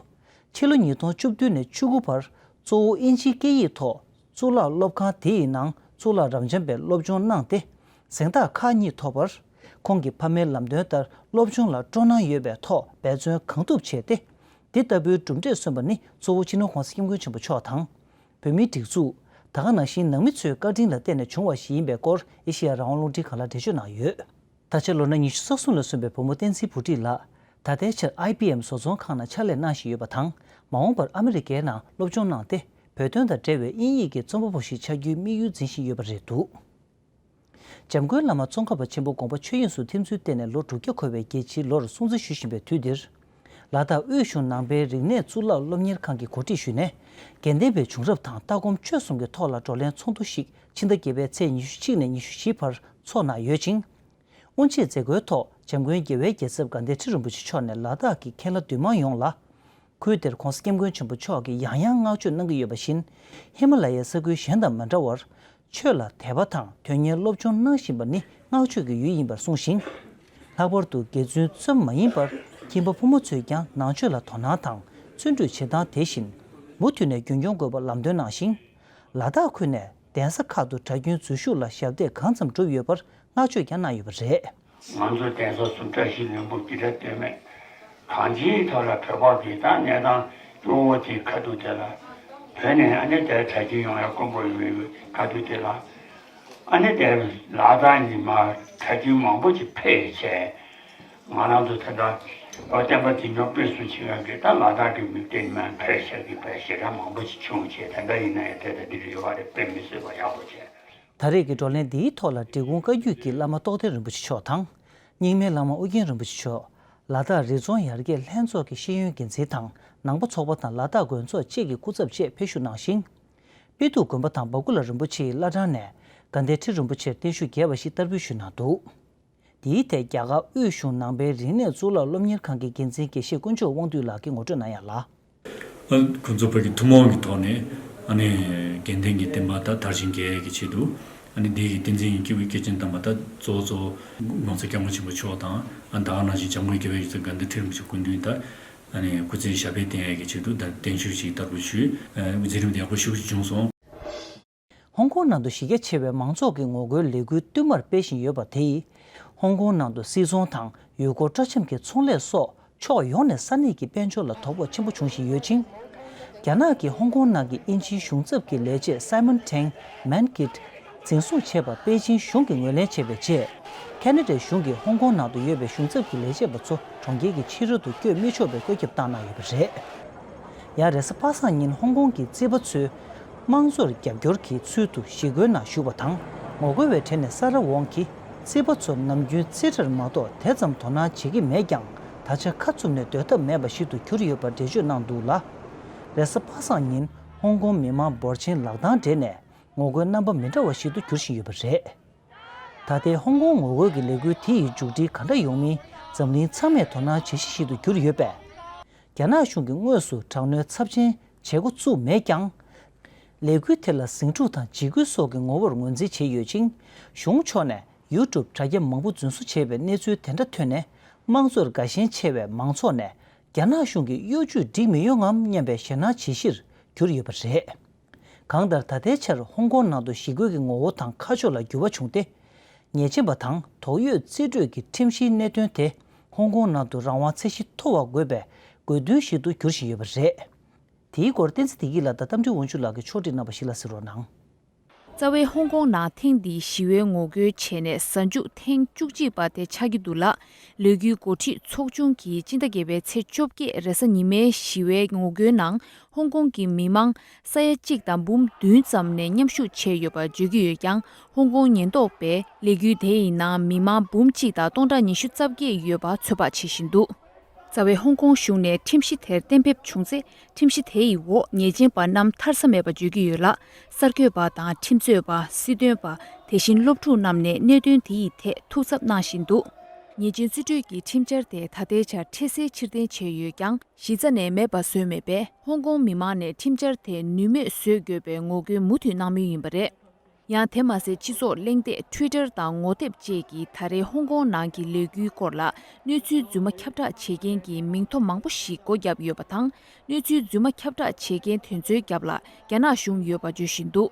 ཕྱི་ལོ་ཉིས་སྟོང་བཅུ་བདུན་ནས་བཅུ་དགུ་བར་གཙོ་བོ་ཨིན་ཇིའི་སྐད་ཡིག་ཐོག་གཙུག་ལག་སློབ་ཁང་དེ་ཡི་ནང་གཙུག་ལག་རབ་འབྱམས་པའི་སློབ་སྦྱོང་གནང་སྟེ། གཟེངས་རྟགས་ཁག་གཉིས་ཐོབ་པར། ཁོང་གི་ཕ་མའི་ལམ་སྟོན་ལྟར་སློབ་སྦྱོང་ལ་སྤྲོ་སྣང་ཡོད་པའི་ཐོག་འབད་བརྩོན་གང་ཐུབ་བྱས་ཏེ། འདི་ལྟ་བུའི་གྲུབ་འབྲས་སོན་པ་ནི་གཙོ་བོ་སྤྱི་ནོར་༸གོང་ས་༸སྐྱབས་མགོན་ཆེན་པོ་མཆོག་དང་། བོད་མིའི་སྒྲིག་འཛུགས། ད་ག་ནང་བཞིན་ནང་མི་ཚོའི་བཀའ་དྲིན་ལ་བརྟེན་ནས་བྱུང་བ་ཞིག་ཡིན་པའི་སྐོར་ཨེ་ཤེ་ཡ་རང་དབང་རླུང་འཕྲིན་ཁང་ལ་འགྲེལ་བརྗོད་གནང་ཡོད། ད་ཆ་ལོ་ན་ཉི་ཤུ་རྩ་གསུམ་ལ་སོན་པའི་བུ་མོ་བསྟན་འཛིན་བུ་ཁྲིད་ལགས། ད་ལྟའི་ཆར་ཨའི་བྷི་ཨེམ་བཟོ་ཚོང་ཁང་ནང་ཕྱག་ལས་གནང་བཞིན་ཡོད་པ་དང་། མ་འོངས་པར་ཨ་མི་རི་ཀའི་ནང་སློབ་སྦྱོང་གནང་སྟེ། བོད་དོན་དང་འབྲེལ་བའི་དབྱིན་ཡིག་གི་རྩོམ་པ་པོ་ཞིག་ཆགས་རྒྱུའི་དམིགས་ཡུལ་འཛིན་བཞིན་ཡོད་པ་རེད་འདུག། འཇམ་མགོན་བླ་མ་ཙོང་ཁ་པ་ཆེན་པོ་དགོངས་པ་ཆོས་དབྱིངས་སུ་ཐིམ་ཚུལ་བརྟེན་ནས་ལོ་དྲུག་བརྒྱ་འཁོར་བའི་རྒྱལ་སྤྱིའི་ལོར་སྲུང་བརྩི་ཞུ་བཞིན་པའི་དུས་འདིར། ལ་དྭགས་དབུས་གཞུང་ནང་པའི་རིག་གནས་གཙུག་ལག་སློབ་གཉེར་ཁང་གིས་གོ་སྒྲིག་ཞུས་ནས། དགེ་ལྡན་པའི་བྱུང་རབས་དང་ལྟ་སྒོམ་སྤྱོད་གསུམ་གྱི་ཐོག་ལ་བགྲོ་གླེང་ཚོགས་འདུ་ཞིག་ཕྱི་ཟླ་བརྒྱད་པའི་ཚེས་ཉི་ཤུ་གཅིག་ནས་ཉི་ཤུ་བཞི་བར་འཚོགས་གནང་ཡོད་ཅིང་། དབུ་འབྱེད་མཛད་སྒོའི་ཐོག་འཇམ་མགོན་རྒྱལ་བའི་རྒྱལ་ཚབ་དགའ་ལྡན་ཁྲི་རིན་པོ་ཆེ་མཆོག་ནས་ལ་དྭགས་ཀྱི་མཁན་བླ་འདུས་མང་ཡོངས་ལ། ཁུལ་དེར་༸གོང་ས་༸སྐྱབས་མགོན་ཆེན་པོ་མཆོག་གིས་ཡང་ཡང་བསྔགས་བརྗོད་གནང་གི་ཡོད་པ་བཞིན། ཧི་མ་ལ་ཡའི་ས་ཁུལ་གཞན་དང་མ་འདྲ་བར། ཆོས་ལ་དད་པ་དང་དོན་གཉེར་སློབ་སྦྱོང་གནང་བཞིན་པ་ནི་བསྔགས་བརྗོད་ཀྱི་ཡུལ་ཡིན་པར་གསུངས་ཤིང་། ལྷག་པར་དུ་དགེ་བཙུན་ཙམ་མ་ཡིན་པར་ཁྱིམ་པ་ཕོ་མོ་ཚོས་ཀྱང་ནང་ཆོས་ལ་དོ་སྣང་དང་བརྩོན་འགྲུས་བྱེད་སྟངས་དེ་བཞིན་མུ་མཐུད་ནས་རྒྱུན་སྐྱོང་དགོས་པ་ལམ་སྟོན་གནང་ཞིང་། ལ་དྭགས་ཁུལ་ནས་གདན་ས་ཁག་ཏུ་གྲྭ་རྒྱུན་འཛུལ་ཞུགས་ལ་ཞབས་འདེགས་གང་ཙམ་བསྒྲུབས་ཡོད་པར་བསྔགས་བརྗོད་ཀྱང་གནང་ཡོད་པ་རེད། ང་ཚོ་གདན་ས་སུ་བཀྲ་ཤིས་ལྷུན་པོ་འདི་འདྲ་སྟོད་སྨད་གང་ཅིའི་ཐོག་ལ་བོད་པ་གི་ད་གནས་སྟངས་གཙོ་བོ་དེ་ཁ་ཐུག་དེ་ལ་བོད་ནས་ཨ་ནི་དེར་གྲྭ་རྒྱུན་ཡོང་ཡ་དཀོན་པོ་ཡོད་ཡོད་ཁ་ཐུག་དེ་ལ་ཨ་ནི་དེར་ལ་དྭགས་ནས་མར་གྲྭ་རྒྱུན་མང་པོ་ཞིག་ཕེབས་བྱས་ང་རང་ཚོ་ད་ལྟ་ ཨོ་བསྟན་པ་དེ་ཉོ་དཔེ་སུ་ཆེ་བ་གི་ད་ལ་དྭགས་ཀྱི་མིག་ལྡན་མ་ཕལ་ཆེར་གྱི་ཕལ་ཞེ་དྲག་མང་པོ་ཞིག་བྱུང་བྱས། ད་ལྟ་ཡིན་ན་ཡང་དེ་ལྟ་འདི་རེད་བ་རེད། དཔེ་མི་སྲིད་པ་ཡག་པོ་བྱས། ད་རེས་ཀྱི་བགྲོ་གླེང་འདིའི་ཐོག་ལ་འབྲི་གུང་བཀའ་བརྒྱུད་ཀྱི་བླ་མ་རྟོགས་ལྡན་རིན་པོ་ཆེ་མཆོག་དང་། རྙིང་མའི་བླ་མ་ཨོ་རྒྱན་རིན་པོ་ཆེ་མཆོག་ལ་དྭགས་རི་རྫོང་ཡར་རྒྱས་ལྷན་ཚོགས་ཀྱི་ཤེས་ཡོན་འགན་འཛིན་དང་ནང་པ་ཚོགས་པ་དང་ལ་དྭགས་དགོན་ཚོགས་བཅས་ཀྱི་སྐུ་ཚབ་བཅས་ཕེབས་ཞུགས་གནང་ཞིང་། དཔལ་སྟུག་དགོན་པ་དང་འབའ་ཁུ་ལ་རིན་པོ་ཆེའི་བླ་བྲང་ནས་དགའ་ལྡན་ཁྲི་རིན་པོ་ཆེར་བརྟན་བཞུགས་རྒྱས་པ་ཞིག་བསྟར་འབུལ་ཞུས་གནང་འདུག་འདིའི་ཐད་རྒྱ་གར་དབུས་གཞུང་ནང་པའི་རིག་གནས་གཙུག་ལག་སློབ་གཉེར་ཁང་གི་འགན་འཛིན་དགེ་བཤེས་དཀོན་མཆོག་དབང་འདུས་ལགས་ཀྱིས་ངོ་སྤྲོད་གནང་ཡག་ལ། ཨ་ཁོང་ཚོ་བོད་ཀྱི་ཐུན་མོང་གི་ཐོག་ནས་ཨ་ནི་དགེ་ལྡན་གྱི་བསྟན་པ་དང་དར་ཞིང་རྒྱས་ཡག་གི་ཆེད་དུ་ཨ་ནི་འདི་གི་བསྟན་འཛིན་གྱི་སྐྱེས་བུ་སྐྱེས་ཆེན་དམ་པ་དང་གཙོ་བོ་གཙོ་བོ་༸གོང་ས་༸སྐྱབས་མགོན་ཆེན་པོ་མཆོག་དང་ཨ་ད་ག་ནང་བཞིན་འཇམ་མགོན་རྒྱལ་བའི་ཡུལ་ཚོ་དགའ་ལྡན་ཁྲི་རིན་པོ་ཆེ་སྐུ་མདུན་དང་ཨ་ནི་སྐུ་ཚེའི་ཞབས་པད་བརྟན་ཡག་གི་ཆེད་དུ་ད་བརྟན་བཞུགས་ཤིག་བསྟར་འབུལ་ཞུས། ཨ་མཛད་རིམ་དེ་ཡག་པོ་ཞེ་པོ་ཅིག་བྱུང་སོང་། ཧོང་ཀོང་ནང་དུ་གཞི་རྒྱ་ཆེ་བའི་མང་ཚོགས་ཀྱི་ངོ་རྒོལ་ལས་འགུལ་བསྟུད་མར་སྤེལ་བཞིན་ཡོད་པ་དེས། ཧོང་ཀོང་ནང་དུ་སིལ་ཚོང་དང་ཡུལ་སྐོར་སྤྲོ་འཆམ་གྱི་ཚོང་ལས་སོགས་ཕྱོགས་ཡོངས་ནས་ས་གནས་ཀྱི་དཔལ་འབྱོར་ལ་དོ་ཕོག་ཆེན་པོ་འབྱུང་བཞིན་ཡོད་ཅིང་། རྒྱ་ནག་གིས་ཧོང་ཀོང་ནང་གི་དབྱིན་ཇིའི་གཞུང་ཚབ་ཀྱི་ལས་བྱེད་Simon Tang Mann་ཀིད་འཛིན་བཟུང་བྱས་པ་པེ་ཅིན་གཞུང་གིས་ངོས་ལེན་བྱས་པའི་རྗེས། ཁ་ན་ཌའི་གཞུང་གིས་ཧོང་ཀོང་ནང་དུ་ཡོད་པའི་གཞུང་ཚབ་ཀྱི་ལས་བྱེད་པ་ཚོ་གྲོང་ཁྱེར་གྱི་ཕྱི་རོལ་དུ་བསྐྱོད་མི་ཆོག་པའི་བཀོད་ཁྱབ་བཏང་གནང་ཡོད་པ་རེད། ཡང་རེས་གཟའ་པ་སངས་ཉིན་ཧོང་ཀོང་གི་རྩིས་པ་ཚོས་དམངས་གཙོར་རྒྱབ་སྐྱོར་གྱི་ཚུལ་དུ་ཞི་རྒོལ་ནང་ཞུགས་པ་དང་། ངོ་རྒོལ་བའི་གྲས་ནས་ས་ར་ཝོང་གིས་རྩིས་པ་ཚོ་ནམ་རྒྱུན་རྩིས་ཁྲར་མ་གཏོགས་དེ་ཙམ་དོ་སྣང་བྱེད་ཀྱི་མེད་ཀྱང་། ད་ཆ་ཁ་བཙུམ་ནས་སྡོད་ཐབས་མེད་པ་ཞིག་ཏུ་གྱུར་ཡོད་པར་འགྲེལ་བརྗོད་གནང་འདུག་ལ། རེས་གཟའ་པ་སངས་ཉིན་ཧོང་ཀོང་མི་མང་འབོར་ཆེན་ལག་གདང་སྦྲེལ་ནས་ངོ་རྒོལ་རྣམ་པ་མི་འདྲ་བ་ཞིག་ཏུ་གྱུར་བཞིན་ཡོད་པ་རེད། ད་ལྟའི་ཧོང་ཀོང་ངོ་རྒོལ་གྱི་ལས་འགུལ་དེ་ཡི་མཇུག་སྒྲིལ་ག་འདྲ་ཡོང་མིན་འཛམ་གླིང་ཚང་མས་དོ་སྣང་བྱེད་གཞི་ཞིག་ཏུ་གྱུར་ཡོད་པས། རྒྱ་ནག་གཞུང་གིས་དངོས་སུ་དྲག་གནོན་ཚབས་ཆེན་བྱེད་འགོ་བཙུགས་མེད་ཀྱང་། ལས་འགུལ་དེ་ལ་ཟིང་འཁྲུག་དང་འཇིགས་སྐུལ་སོགས་ཀྱི་ངོ་བོར་ངོས་འཛིན་བྱས་ཡོད་ཅིང་། གཞུང་ཕྱོགས་ནས་ཡུ་ཊུབ་དྲ་རྒྱ་མང་པོ་རྫུན་བཟོ་བྱས་པའི་གནས་ཚུལ་དེ་འདྲ་ཐོན་ནས་དམངས་གཙོར་དགའ་ཞེན་ཆེ་བའི་མང་ཚོགས་ནས་རྒྱ་ནག་གཞུང་གི་གཡོ་ཇུས་འགྲིག་མི་ཡོང་ངམ་སྙམ་པའི་ཞེད་སྣང་བྱེད་གཞིར་གྱུར་ཡོད་པ་རེད། གང་ལྟར་ད་ལྟའི་ཆར་ཧོང་ཀོང་ནང་དུ་ཞི་རྒོལ་གྱི་ངོ་བོ་དང་ཁ་ཕྱོགས་ལ་འགྱུར་བ་བྱུང་སྟེ། ཉེས་ཅན་པ་དང་དོགས་ཡོད་རྩིས་སྤྲོད་ཀྱི་ཁྲིམས་གཞིའི་གནད་དོན་དེ་ཧོང་ཀོང་ནང་དུ་རང་དབང་ཚད་གཞི་མཐོ་བ་དགོས་པའི་དགོས་འདུན་ཞིག་ཏུ་གྱུར་བཞིན་ཡོད་པ་རེད། དེའི་སྐོར་བསྟན་འཛིན་བདེ་སྐྱིད་ལགས་དང་རྟ་མགྲིན་དབང་ཕྱུག་ལགས་ཀྱིས་ཕྱོགས་སྒྲིག་གནང་བ་ཞིག་ལ་གཟིགས་རོགས་གནང་། རྩ་བའི་ཧོང་ཀོང་ནང་ཐེངས་འདིའི་ཞི་བའི་ངོ་རྒོལ་བྱས་ནས་གཟའ་མཇུག་ཐེངས་བཅུ་གཅིག་པ་དེ་ཆགས་ཀྱི་འདུག་ལ། ལས་འགུལ་འགོ་ཁྲིད་ཚོགས་ཆུང་གིས་སྤྱི་ཟླ་བརྒྱད་པའི་ཚེས་བཅོ་བརྒྱད་རེས་གཟའ་ཉི་མའི་ཞི་བའི་ངོ་རྒོལ་ནང་ཧོང་ཀོང་གི་མི་མང་ས་ཡ་གཅིག་དང་འབུམ་བདུན་ཙམ་ནས་མཉམ་ཞུགས་བྱས་ཡོད་པ་བརྗོད་ཀྱི་ཡོད་ཀྱང་། ཧོང་ཀོང་ཉེན་རྟོག་པས་ལས་འགུལ་དེ་ཡི་ནང་མི་མང་འབུམ་གཅིག་དང་སྟོང་ཕྲག་ཉི་ཤུ་རྩ་བརྒྱད་ཡོད་པ་ཚོད་དཔག་བྱེད་བཞིན་འདུག་རྩ་བའི་ཧོང་ཀོང་གཞུང་ནས་ཁྲིམས་གཞི་དེར་གཏན་འབེབས་བྱུང་ཚེ། ཁྲིམས་གཞི་དེ་ཡི་འོག་ཉེས་ཅན་པ་རྣམས་ཐར་ས་མེད་པ་བརྗོད་ཀྱི་ཡོད་ལ། གསར་འགོད་པ་དང་ཁྲིམས་རྩོད་པ། སྲིད་དོན་པ། དེ་བཞིན་སློབ་ཕྲུག་རྣམས་ནས་གནད་དོན་དེ་ཡི་ཐད་ཐུགས་འཚབ་གནང་བཞིན་འདུག་ཉེས་ཅན་རྩིས་སྤྲོད་ཀྱི་ཁྲིམས་འཆར་དེ་ད་ལྟའི་ཆར་འཕྲལ་སེལ་ཕྱིར་འཐེན་བྱས་ཡོད་ཀྱང་། གཞི་རྩ་ནས་མེད་པ་བཟོས་མེད་པས། ཧོང་ཀོང་མི་མང་ནས་ཁྲིམས་འཆར་དེ་ནུས་མེད་བཟོ་དགོས་པའི་ངོ་རྒོལ་མུ་མཐུད་གནང་མུས་ཡིན་པ་རེད། ཡང་དེ་མ་ཟད། སྤྱི་ཚོགས་གླེང་སྟེགས་Twitter་དང་ངོ་དེབ་བཅས་ཀྱིས་ད་རེས་ཧོང་ཀོང་ནང་གི་ལས་འགུལ་སྐོར་ལ་གནས་ཚུལ་རྫུན་མ་ཁྱབ་བསྒྲགས་བྱེད་མཁན་གྱི་མིང་ཐོ་མང་པོ་ཞིག་སྒོ་བརྒྱབ་ཡོད་པ་དང་། གནས་ཚུལ་རྫུན་མ་ཁྱབ་བསྒྲགས་བྱེད་མཁན་དེ་ཚོའི་རྒྱབ་ལ་རྒྱ་ནག་གཞུང་ཡོད་པ་བརྗོད་བཞིན་འདུག་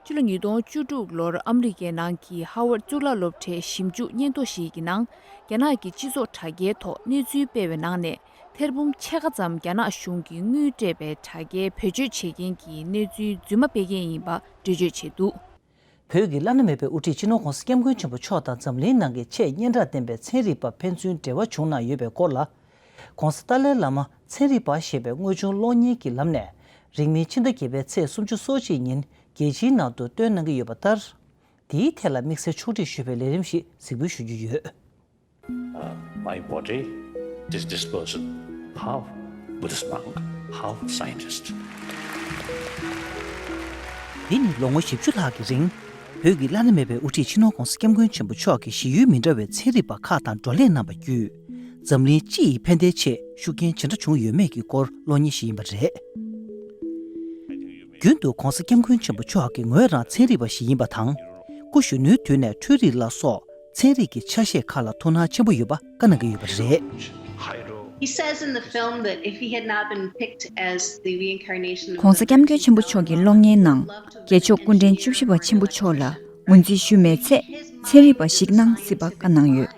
ཕྱི་ལོ་ཉིས་སྟོང་བཅུ་དྲུག་ལོར་ཨ་མི་རི་ཀའི་ནང་གི་Harvard་གཙུག་ལག་སློབ་གྲྭའི་ཞིབ་འཇུག་སྙན་ཐོ་ཞིག་གི་ནང་། རྒྱ་ནག་གི་སྤྱི་ཚོགས་དྲ་རྒྱའི་ཐོག་གནས་ཚུལ་སྤེལ་བའི་ནང་ནས། ཐེར་འབུམ་ཕྱེད་ཀ་ཙམ་རྒྱ་ནག་གཞུང་གིས་དངུལ་སྤྲད་པའི་དྲ་རྒྱའི་བེད་སྤྱོད་བྱེད་མཁན་གྱི་གནས་ཚུལ་རྫུན་མ་སྤེལ་མཁན་ཡིན་པ་འགྲེལ་བརྗོད་བྱས་འདུག་བོད་ཀྱི་བླ་ན་མེད་པའི་དབུ་ཁྲིད་སྤྱི་ནོར་༸གོང་ས་༸སྐྱབས་མགོན་ཆེན་པོ་མཆོག་དང་འཛམ་གླིང་ནང་གི་ཆེས་སྙན་གྲགས་ལྡན་པའི་ཚན་རིག་པ་ཕན་ཚུན་འབྲེལ་བ་བྱུང་གནང་ཡོད་པའི་སྐོར་ལ། ༸གོང་ས་ཏཱ་ལའི་བླ་མ་ཚན་རིག་པ་ཞེས་པའི་དངོས་བྱུང་གློག་བརྙན་གྱི་ལམ་ནས་རིང་མིན་ཕྱི་ཟླ་བརྒྱད་པའི་ཚེས་སོ་གཅིག་ཉིན་རྒྱལ་སྤྱིའི་ནང་དུ་སྟོན་གནང་གི་ཡོད་པ་ལྟར། དེའི་ཐད་ལ་དམིགས་བསལ་ཕྱོགས་སྒྲིག་ཞུས་པའི་ལས་རིམ་ཞིག་གཟིགས་འབུལ་ཞུ་རྒྱུ་ཡོད། Uh, my body is disposal. Half Buddhist monk, half scientist. འདི་ནི་ལོ་ངོ་བཞི་བཅུ་ལྷག་གི་རིང་། བོད་ཀྱི་བླ་ན་མེད་པའི་དབུ་ཁྲིད་སྤྱི་ནོར་༸གོང་ས་༸སྐྱབས་མགོན་ཆེན་པོ་མཆོག་གིས་གཞི་ཡུལ་མི་འདྲ་བའི་ཚན་རིག་པ་ཁག་དང་བགྲོ་གླེང་གནང་བ་བརྒྱུད། འཛམ་གླིང་སྤྱི་ཡི་ཕན་བདེའི་ཆེད་ཤུགས་རྐྱེན་ཇི་འདྲ་བྱུང་ཡོད་མེད་ཀྱི་སྐོར་གློག་བརྙན་ཞིག་ཡིན་པ་རེད། རྒྱུན་དུ་༸གོང་ས་༸སྐྱབས་མགོན་ཆེན་པོ་མཆོག་གིས་ངོས་རང་ཚན་རིག་པ་ཞིག་ཡིན་པ་དང་། སྐུ་གཞོན་ནུའི་དུས་ནས་འཕྲུལ་རིག་ལ་སོགས་ཚན་རིག་གི་ཆ་ཤས་ཁག་ལ་ཐུགས་སྣང་ཆེན་པོ་ཡོད་པ་བཀའ་གནང་གི་ཡོད་པ་རེད། He says in the film that if he had not been picked as the reincarnation of ༸གོང་ས་༸སྐྱབས་མགོན་ཆེན་པོ་མཆོག་གི་གློག་བརྙན་ནང་རྒྱལ་མཆོག་སྐུ་ཕྲེང་བཅུ་བཞི་པ་ཆེན་པོ་མཆོག་ལ་ངོས་འཛིན་ཞུས་མེད་ཚེ། ཚན་རིག་པ་ཞིག་གནང་སྲིད་པ་བཀའ་གནང་ཡོད།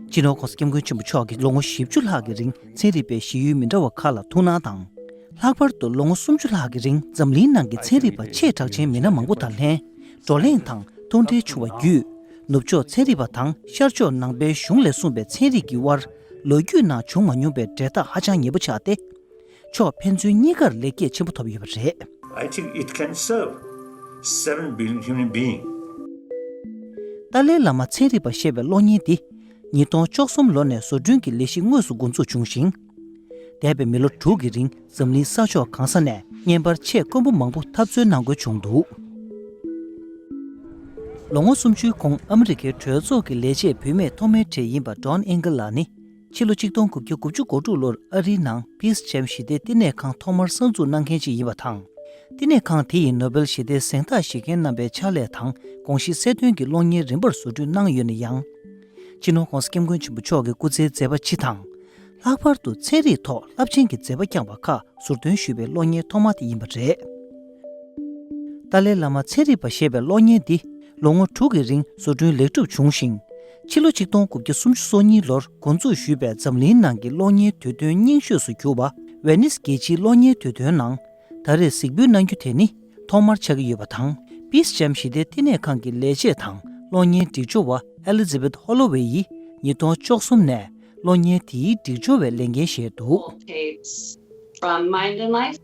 སྤྱི་ནོར་༸གོང་ས་༸སྐྱབས་མགོན་ཆེན་པོ་མཆོག་གིས་ལོ་ངོ་བཞི་བཅུ་ལྷག་གི་རིང་ཚན་རིག་པའི་གཞི་ཡུལ་མི་འདྲ་བ་ཁག་ལ་ཐུགས་སྣང་དང་། ལྷག་པར་དུ་ལོ་ངོ་སུམ་ཅུ་ལྷག་གི་རིང་འཛམ་གླིང་ནང་གི་ཚན་རིག་པ་ཆེས་གྲགས་ཆེན་མི་སྣ་མང་པོ་དང་ལྷན་བགྲོ་གླེང་དང་མཐུན་འབྲེལ་བྱུང་བ་བརྒྱུད། ནུབ་ཕྱོགས་ཚན་རིག་པ་དང་ཤར་ཕྱོགས་ནང་པའི་གཞུང་ལས་གསུངས་པའི་ཚན་རིག་གི་དབར་ ལོ་རྒྱུས་ནང་བྱུང་མ་མྱོང་པའི་འབྲེལ་ཐག་ཧ་ཅང་ཉེ་པོ་ཆགས་ཏེ། ཕྱོགས་ཕན་ཚུན་གཉིས་ཀར་ལེགས་སྐྱེས་ཆེན་པོ་ཐོབ་ཡོད་པ་རེད། I think it can serve seven billion human beings. ཏཱ་ལའི་བླ་མ་ཚན་རིག་པ་ཞེས་པའི་གློག་བརྙན་འདི། ཉིས་སྟོང་བཅུ་གསུམ་ལོ་ནས་བཟོ་སྐྲུན་གྱི་ལས་གཞི་དངོས་སུ་འགོ་འཛུགས་བྱུང་ཞིང་། འདས་པའི་མི་ལོ་དྲུག་གི་རིང་འཛམ་གླིང་ས་ཕྱོགས་གང་ས་ནས་བརྙན་པར་ཆེས་དཀོན་པོ་མང་པོ་འཐབ་རྩོད་གནང་དགོས་བྱུང་འདུག་ལོ་ངོ་སུམ་ཅུའི་གོང་ཨ་མི་རི་ཀའི་གྲོས་ཚོགས་ཀྱི་ལས་བྱེད་བུད་མེད་ཐོག་མའི་གྲས་ཡིན་པ་ཌོན་ཨིང་གལ་ལགས་ནི། ཕྱི་ལོ་གཅིག་སྟོང་དགུ་བརྒྱ་དགུ་བཅུ་གོ་དྲུག་ལོར་ཨ་རིའི་ནང་པིས་ཇེམ་ཞི་བདེའི་བསྟི་གནས་ཁང་ཐོག་མར་གསར་འཛུགས་གནང་མཁན་ཅིག་ཡིན་པ་དང་། བསྟི་གནས་ཁང་དེ་ཡི་ནོ་བེལ་ཞི་བདེའི་གཟེངས་རྟགས་བཞེས་མཁན་རྣམ་པའི་ཕྱག་ལས་དང་དགོངས་གཞི་གསལ་སྟོན་གྱི་གློག་བརྙན་རིམ་པར་བཟོ་སྐྲུན་གནང་ཡོད་ན་ཡང་། སྤྱི་ནོར་༧གོང་ས་༧སྐྱབས་མགོན་ཆེན་པོ་མཆོག་གི་སྐུ་ཚེའི་མཛད་པ་སྤྱི་དང་། ལྷག་པར་དུ་ཚན་རིག་ཐོག་རླབས་ཆེན་གྱི་མཛད་པ་བསྐྱངས་པ་ཁག་ཟུར་འདོན་ཞུས་པའི་གློག་བརྙན་ཐོག་མ་དེ་ཡིན་པ་རེད། ཏཱ་ལའི་བླ་མ་ཚན་རིག་པ་ཞེས་པའི་གློག་བརྙན་འདི་ལོ་ངོ་དྲུག་གི་རིང་བཟོ་སྐྲུན་ལེགས་གྲུབ་བྱུང་ཞིང་། ཕྱི་ལོ་ཆིག་སྟོང་དགུ་བརྒྱ་སུམ་ཅུ་སོ་གཉིས་ལོར་འགོ་འཛུགས་ཞུས་པའི་འཛམ་གླིང་ནང་གི་གློག་བརྙན་དུས་སྟོན་རྙིང་ཤོས་སུ་གྱུར་པ་ཝེ་ནིས་རྒྱལ་སྤྱིའི་གློག་བརྙན་དུས་སྟོན་ནང་། ད་རེས་གཟིགས་འབུལ་གནང་རྒྱུ་དེ་ནི་ཐོག་མར་ཆགས་ཀྱི་ཡོད་པ་དང་། པིས་ཇེམ་ཞི་བདེའི་བསྟི་གནས་ཁང་གི་ལས་བྱེད་དང་གློག་བརྙན་སྒྲིག་སྦྱོར་བ་ཨེ་ལི་ཛ་བེད་ཧོ་ལོ་ཝེ་ཡིས་ཉིས་སྟོང་བཅུ་གསུམ་ནས་གློག་བརྙན་དེའི་སྒྲིག་སྦྱོར་བའི་ལས་འགན་བཞེས་འདུག tapes from Mind and Life,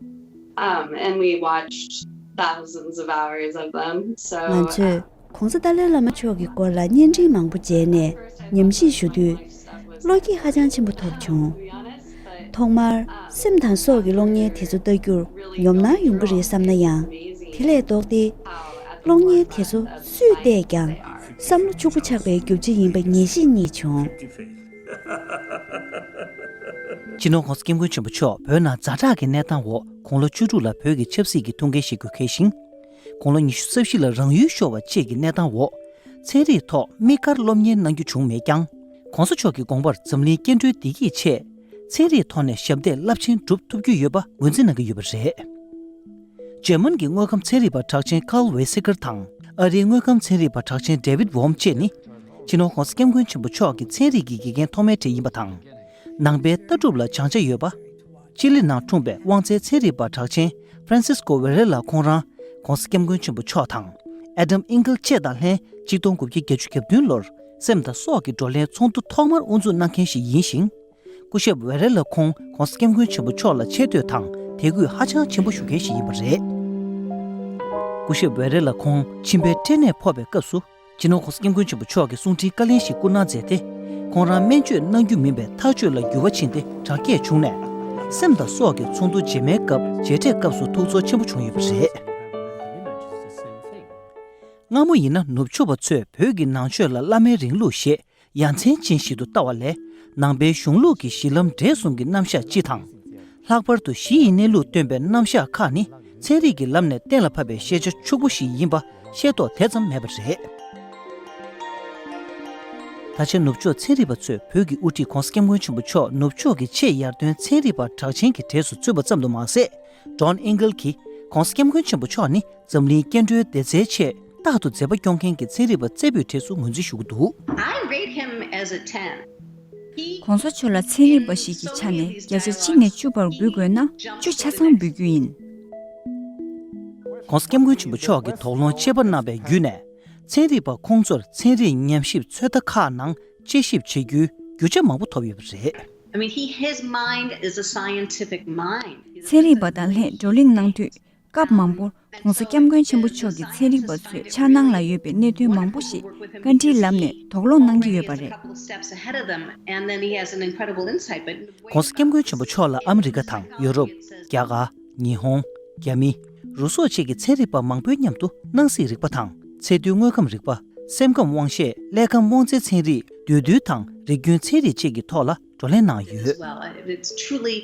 um, and we watched thousands of hours of them. So, ང་ཚོས་༧གོང་ས་ཏཱ་ལའི་བླ་མ་མཆོག་གི་སྐོར་ལ་བརྙན་འཕྲིན་མང་པོ་མཇལ་ནས་ཉམས་ཞིབ་ཞུ་དུས། བློ་སྐྱེད་ཧ་ཅང་ཆེན་པོ་ཐོབ་བྱུང་། ཐོག་མར་སེམས་དང་སྲོག་གི་གློག་བརྙན་དེ་ཚོ་ལྟ་རྒྱུར་ཉོབ་སྣང་ཡོང་གི་རེད་བསམ་ན་ཡང་། དེ་ལས་ལྡོག་སྟེ། གློག་བརྙན་དེ་ཚོ་སུས་བལྟས་ཀྱང་བསམ་བློ་ཕྱུག་པོ་ཆགས་པའི་རྒྱུ་ཆ་ཡིན་པ་ངེས་ཤེས་རྙེད་བྱུང་། སྤྱི་ནོར་༧གོང་ས་༧སྐྱབས་མགོན་ཆེན་པོ་མཆོག་བོད་ནང་ཛ་དྲག་གི་གནས་སྟངས་འོག་དགུང་ལོ་བཅུ་དྲུག་ལ་བོད་ཀྱི་ཆབ་སྲིད་ཀྱི་ཐུགས་འགན་བཞེས་དགོས་འཁེལ་ཞིང་། དགུང་ལོ་ཉི་ཤུ་རྩ་བཞི་ལ་རང་ཡུལ་ཤོར་བ་བཅས་ཀྱི་གནས་སྟངས་འོག་ཚན་རིག་ཐོག་དམིགས་བཀར་སློབ་གཉེར་གནང་རྒྱུ་བྱུང་མེད་ཀྱང་། ༸གོང་ས་མཆོག་གི་དགོངས་པར་འཛམ་གླིང་སྐྱེ་འགྲོའི་བདེ་སྐྱིད་ཆེད། ཚན་རིག་ཐོག་ནས་ཞབས་འདེགས་རླབས་ཆེན་བསྒྲུབ་ཐུབ་རྒྱུ་ཡོད་པ་ངོས་འཛིན་གནང་གི་ཡོད་པ་རེད། འཇར་མན་གྱི་དངོས་ཁམས་ཚན་རིག་པ་གྲགས་ཅན་ཀཱརལ་ཝེ་སི་ཀར་དང་། ཨ་རིའི་དངོས་ཁམས་ཚན་རིག་པ་གྲགས་ཅན་ཌེ་བིད་ཝོམ་བཅས་ནི། སྤྱི་ནོར་༸གོང་ས་༸སྐྱབས་མགོན་ཆེན་པོ་མཆོག་གི་ཚན་རིག་གི་དགེ་རྒན་ཐོག་མའི་གྲས་ཡིན་པ་དང་། ནང་པའི་ལྟ་གྲུབ་ལ་སྦྱང་བྱ་ཡོད་པ། ཅི་ལི་ནང་འཁྲུངས་པའི་དབང་རྩའི་ཚན་རིག་པ་གྲགས་ཅན་ཧྥ་རན་སིས་ཀོ་ཝེ་རེ་ལ་ཁོང་རང་༸གོང་ས་༸སྐྱབས་མགོན་ཆེན་པོ་མཆོག་དང་། ཨེ་ཌམ་ཨིང་ཀལ་བཅས་དང་ལྷན་ཆིག་སྟོང་དགུ་བརྒྱ་བརྒྱད་ཅུ་གྱ་བདུན་ལོར་སེམས་དང་སྲོག་གི་བགྲོ་གླེང་ཚོགས་འདུ་ཐོག་མར་དབུ་འཛུགས་གནང་མཁན་ཞིག་ཡིན་ཞིང་། སྐུ་ཞབས་ཝེ་རེ་ལ་ཁོང་༸གོང་ས་༸སྐྱབས་མགོན་ཆེན་པོ་མཆོག་ལ་ཆེ་བསྟོད་དང་དད་གུས་ཧ་ཅང་ཆེན་པོ་ཞུ་མཁན་ཞིག་ཡིན་པ་རེད། སྐུ་ཞབས་ཝེ་རེ་ལ་ཁོང་མཆིན་པའི་སྐྲན་ནད་ཕོག་པའི་སྐབས་སུ། སྤྱི་ནོར་༸གོང་ས་༸སྐྱབས་མགོན་ཆེན་པོ་མཆོག་གིས་གསུང་འཕྲིན་བཀའ་ལན་ཞིག་བསྐུར་གནང་མཛད་དེ། ཁོང་རང་སྨན་བཅོས་གནང་རྒྱུ་མིན་པའི་ཐག་གཅོད་ལ་འགྱུར་བ་ཕྱིན་ཏེ་དྲག་སྐྱེད་བྱུང་ནས། སེམས་དང་སྲོག་གི་ཚོགས་འདུ་རྗེས་མའི་སྐབས་མཇལ་འཕྲད་སྐབས་སུ་ཐུགས་ཚོར་ཆེན་པོ་བྱུང་ཡོད་པ་རེད། སྔ་མོ་ཡིན་ན་ནུབ་ཕྱོགས་པ་ཚོས་བོད་ཀྱི་ནང་ཆོས་ལ་བླ་མའི་རིང་ལུགས་ཞེས་ཡ་མཚན་ཅན་ཞིག་ཏུ་ལྟ་བ་ལས། ནང་པའི་གཞུང་ལུགས་ཀྱི་གཞི་ལམ་འབྲས་གསུམ་གྱི་རྣམ་གཞག་སྤྱི་དང་། ལྷག་པར་དུ་གཞི་ཡི་གནས་ལུགས་སྟོན་པའི་རྣམ་གཞག་ཁག་ནི་ཚན་རིག་གི་ལམ་ནས་གཏན་ལ་ཕབ་པའི་ཤེས་བྱ་ཕྱུག་པོ་ཞིག་ཡིན་པ་ཤེས་རྟོགས་དེ་ཙམ་མེད་པ་རེད། ད་ཆ་ནུབ་ཕྱོགས་ཚན་རིག་པ་ཚོས་བོད་ཀྱི་དབུ་ཁྲིད་༸གོང་ས་༸སྐྱབས་མགོན་ཆེན་པོ་མཆོག་ནུབ་ཕྱོགས་ཀྱི་ཆེས་ཡར་ཐོན་ཚན་རིག་པ་གྲགས་ཅན་གྱི་གྲས་སུ་ཚུད་པ་ཙམ་དུ་མ་ཟད། ཌོན་ཨིང་གལ་གྱིས་༸གོང་ས་༸སྐྱབས་མགོན་ཆེན་པོ་མཆོག་ནི་འཛམ་གླིང་སྐྱེ་འགྲོའི་བདེ་རྩའི་ཆེད་རྟག་ཏུ་མཛད་པ་སྐྱོང་མཁན་གྱི་ཚན་རིག་པ་རྩེ་ཕུད་གྲས་སུ་ངོས་འཛིན་ཞུ་གི་འདུག I rate him as a ten. ༸གོང་ས་མཆོག་ལ་ཚན་རིག་པ་ཞིག་གི་ཆ་ནས་བརྒྱ་ཆ་གཅིག་ནས་བཅུ་བར་འབུལ་དགོས་ན་བཅུ་ཆ་ཚང་འབུལ་རྒྱུ་ཡིན། ༸གོང་ས་༸སྐྱབས་མགོན་ཆེན་པོ་མཆོག་གིས་དོགས་སློང་ཆེ་བ་གནང་བའི་བརྒྱུད་ནས། ཚན་རིག་པ་ཁོང་ཚོར་ཚན་རིག་ཉམས་ཞིབ་ཚོད་ལྟ་ཁག་ནང་དཔྱད་ཞིབ་བྱེད་རྒྱུའི་རྒྱུ་ཆ་མང་པོ་ཐོབ་ཡོད་པ་རེད། I mean, he, his mind is a scientific mind. ཚན་རིག་པ་དང་ལྷན་བགྲོ་གླེང་གནང་དུས་སྐབས་མང་པོར་༸གོང་ས་༸སྐྱབས་མགོན་ཆེན་པོ་མཆོག་གིས་ཚན་རིག་པ་ཚོའི་འཆར་སྣང་ལ་ཡོད་པའི་གནད་དོན་མང་པོ་ཞིག་བཀའ་འདྲིའི་ལམ་ནས་དོགས་སློང་གནང་གི་ཡོད་པ་རེད། Couple steps ahead of them, and then he has an incredible insight. But ༸གོང་ས་༸སྐྱབས་མགོན་ཆེན་པོ་མཆོག་ལ་ཨ་མི་རི་ཀ་དང་ཡོ་རོབ། རྒྱ་གར། ཉི་ཧོང་། རྒྱ་མི། རུ་སོགས་བཅས་ཀྱི་ཚན་རིག་པ་མང་པོའི་མཉམ་དུ་སྣང་སྲིད་རིག་པ་དང་ཚད་རྡུལ་དངོས་ཁམས་རིག་པ། སེམས་ཁམས་དབང་ཤེས། ཀླད་ཁམས་དབང་རྩའི་ཚན་རིག་འདུས་རྡུལ་དང་རིགས་རྒྱུན་ཚན་རིག་བཅས་ཀྱི་ཐོག་ལ་བགྲོ་གླེང་གནང་ཡོད། Well, it's truly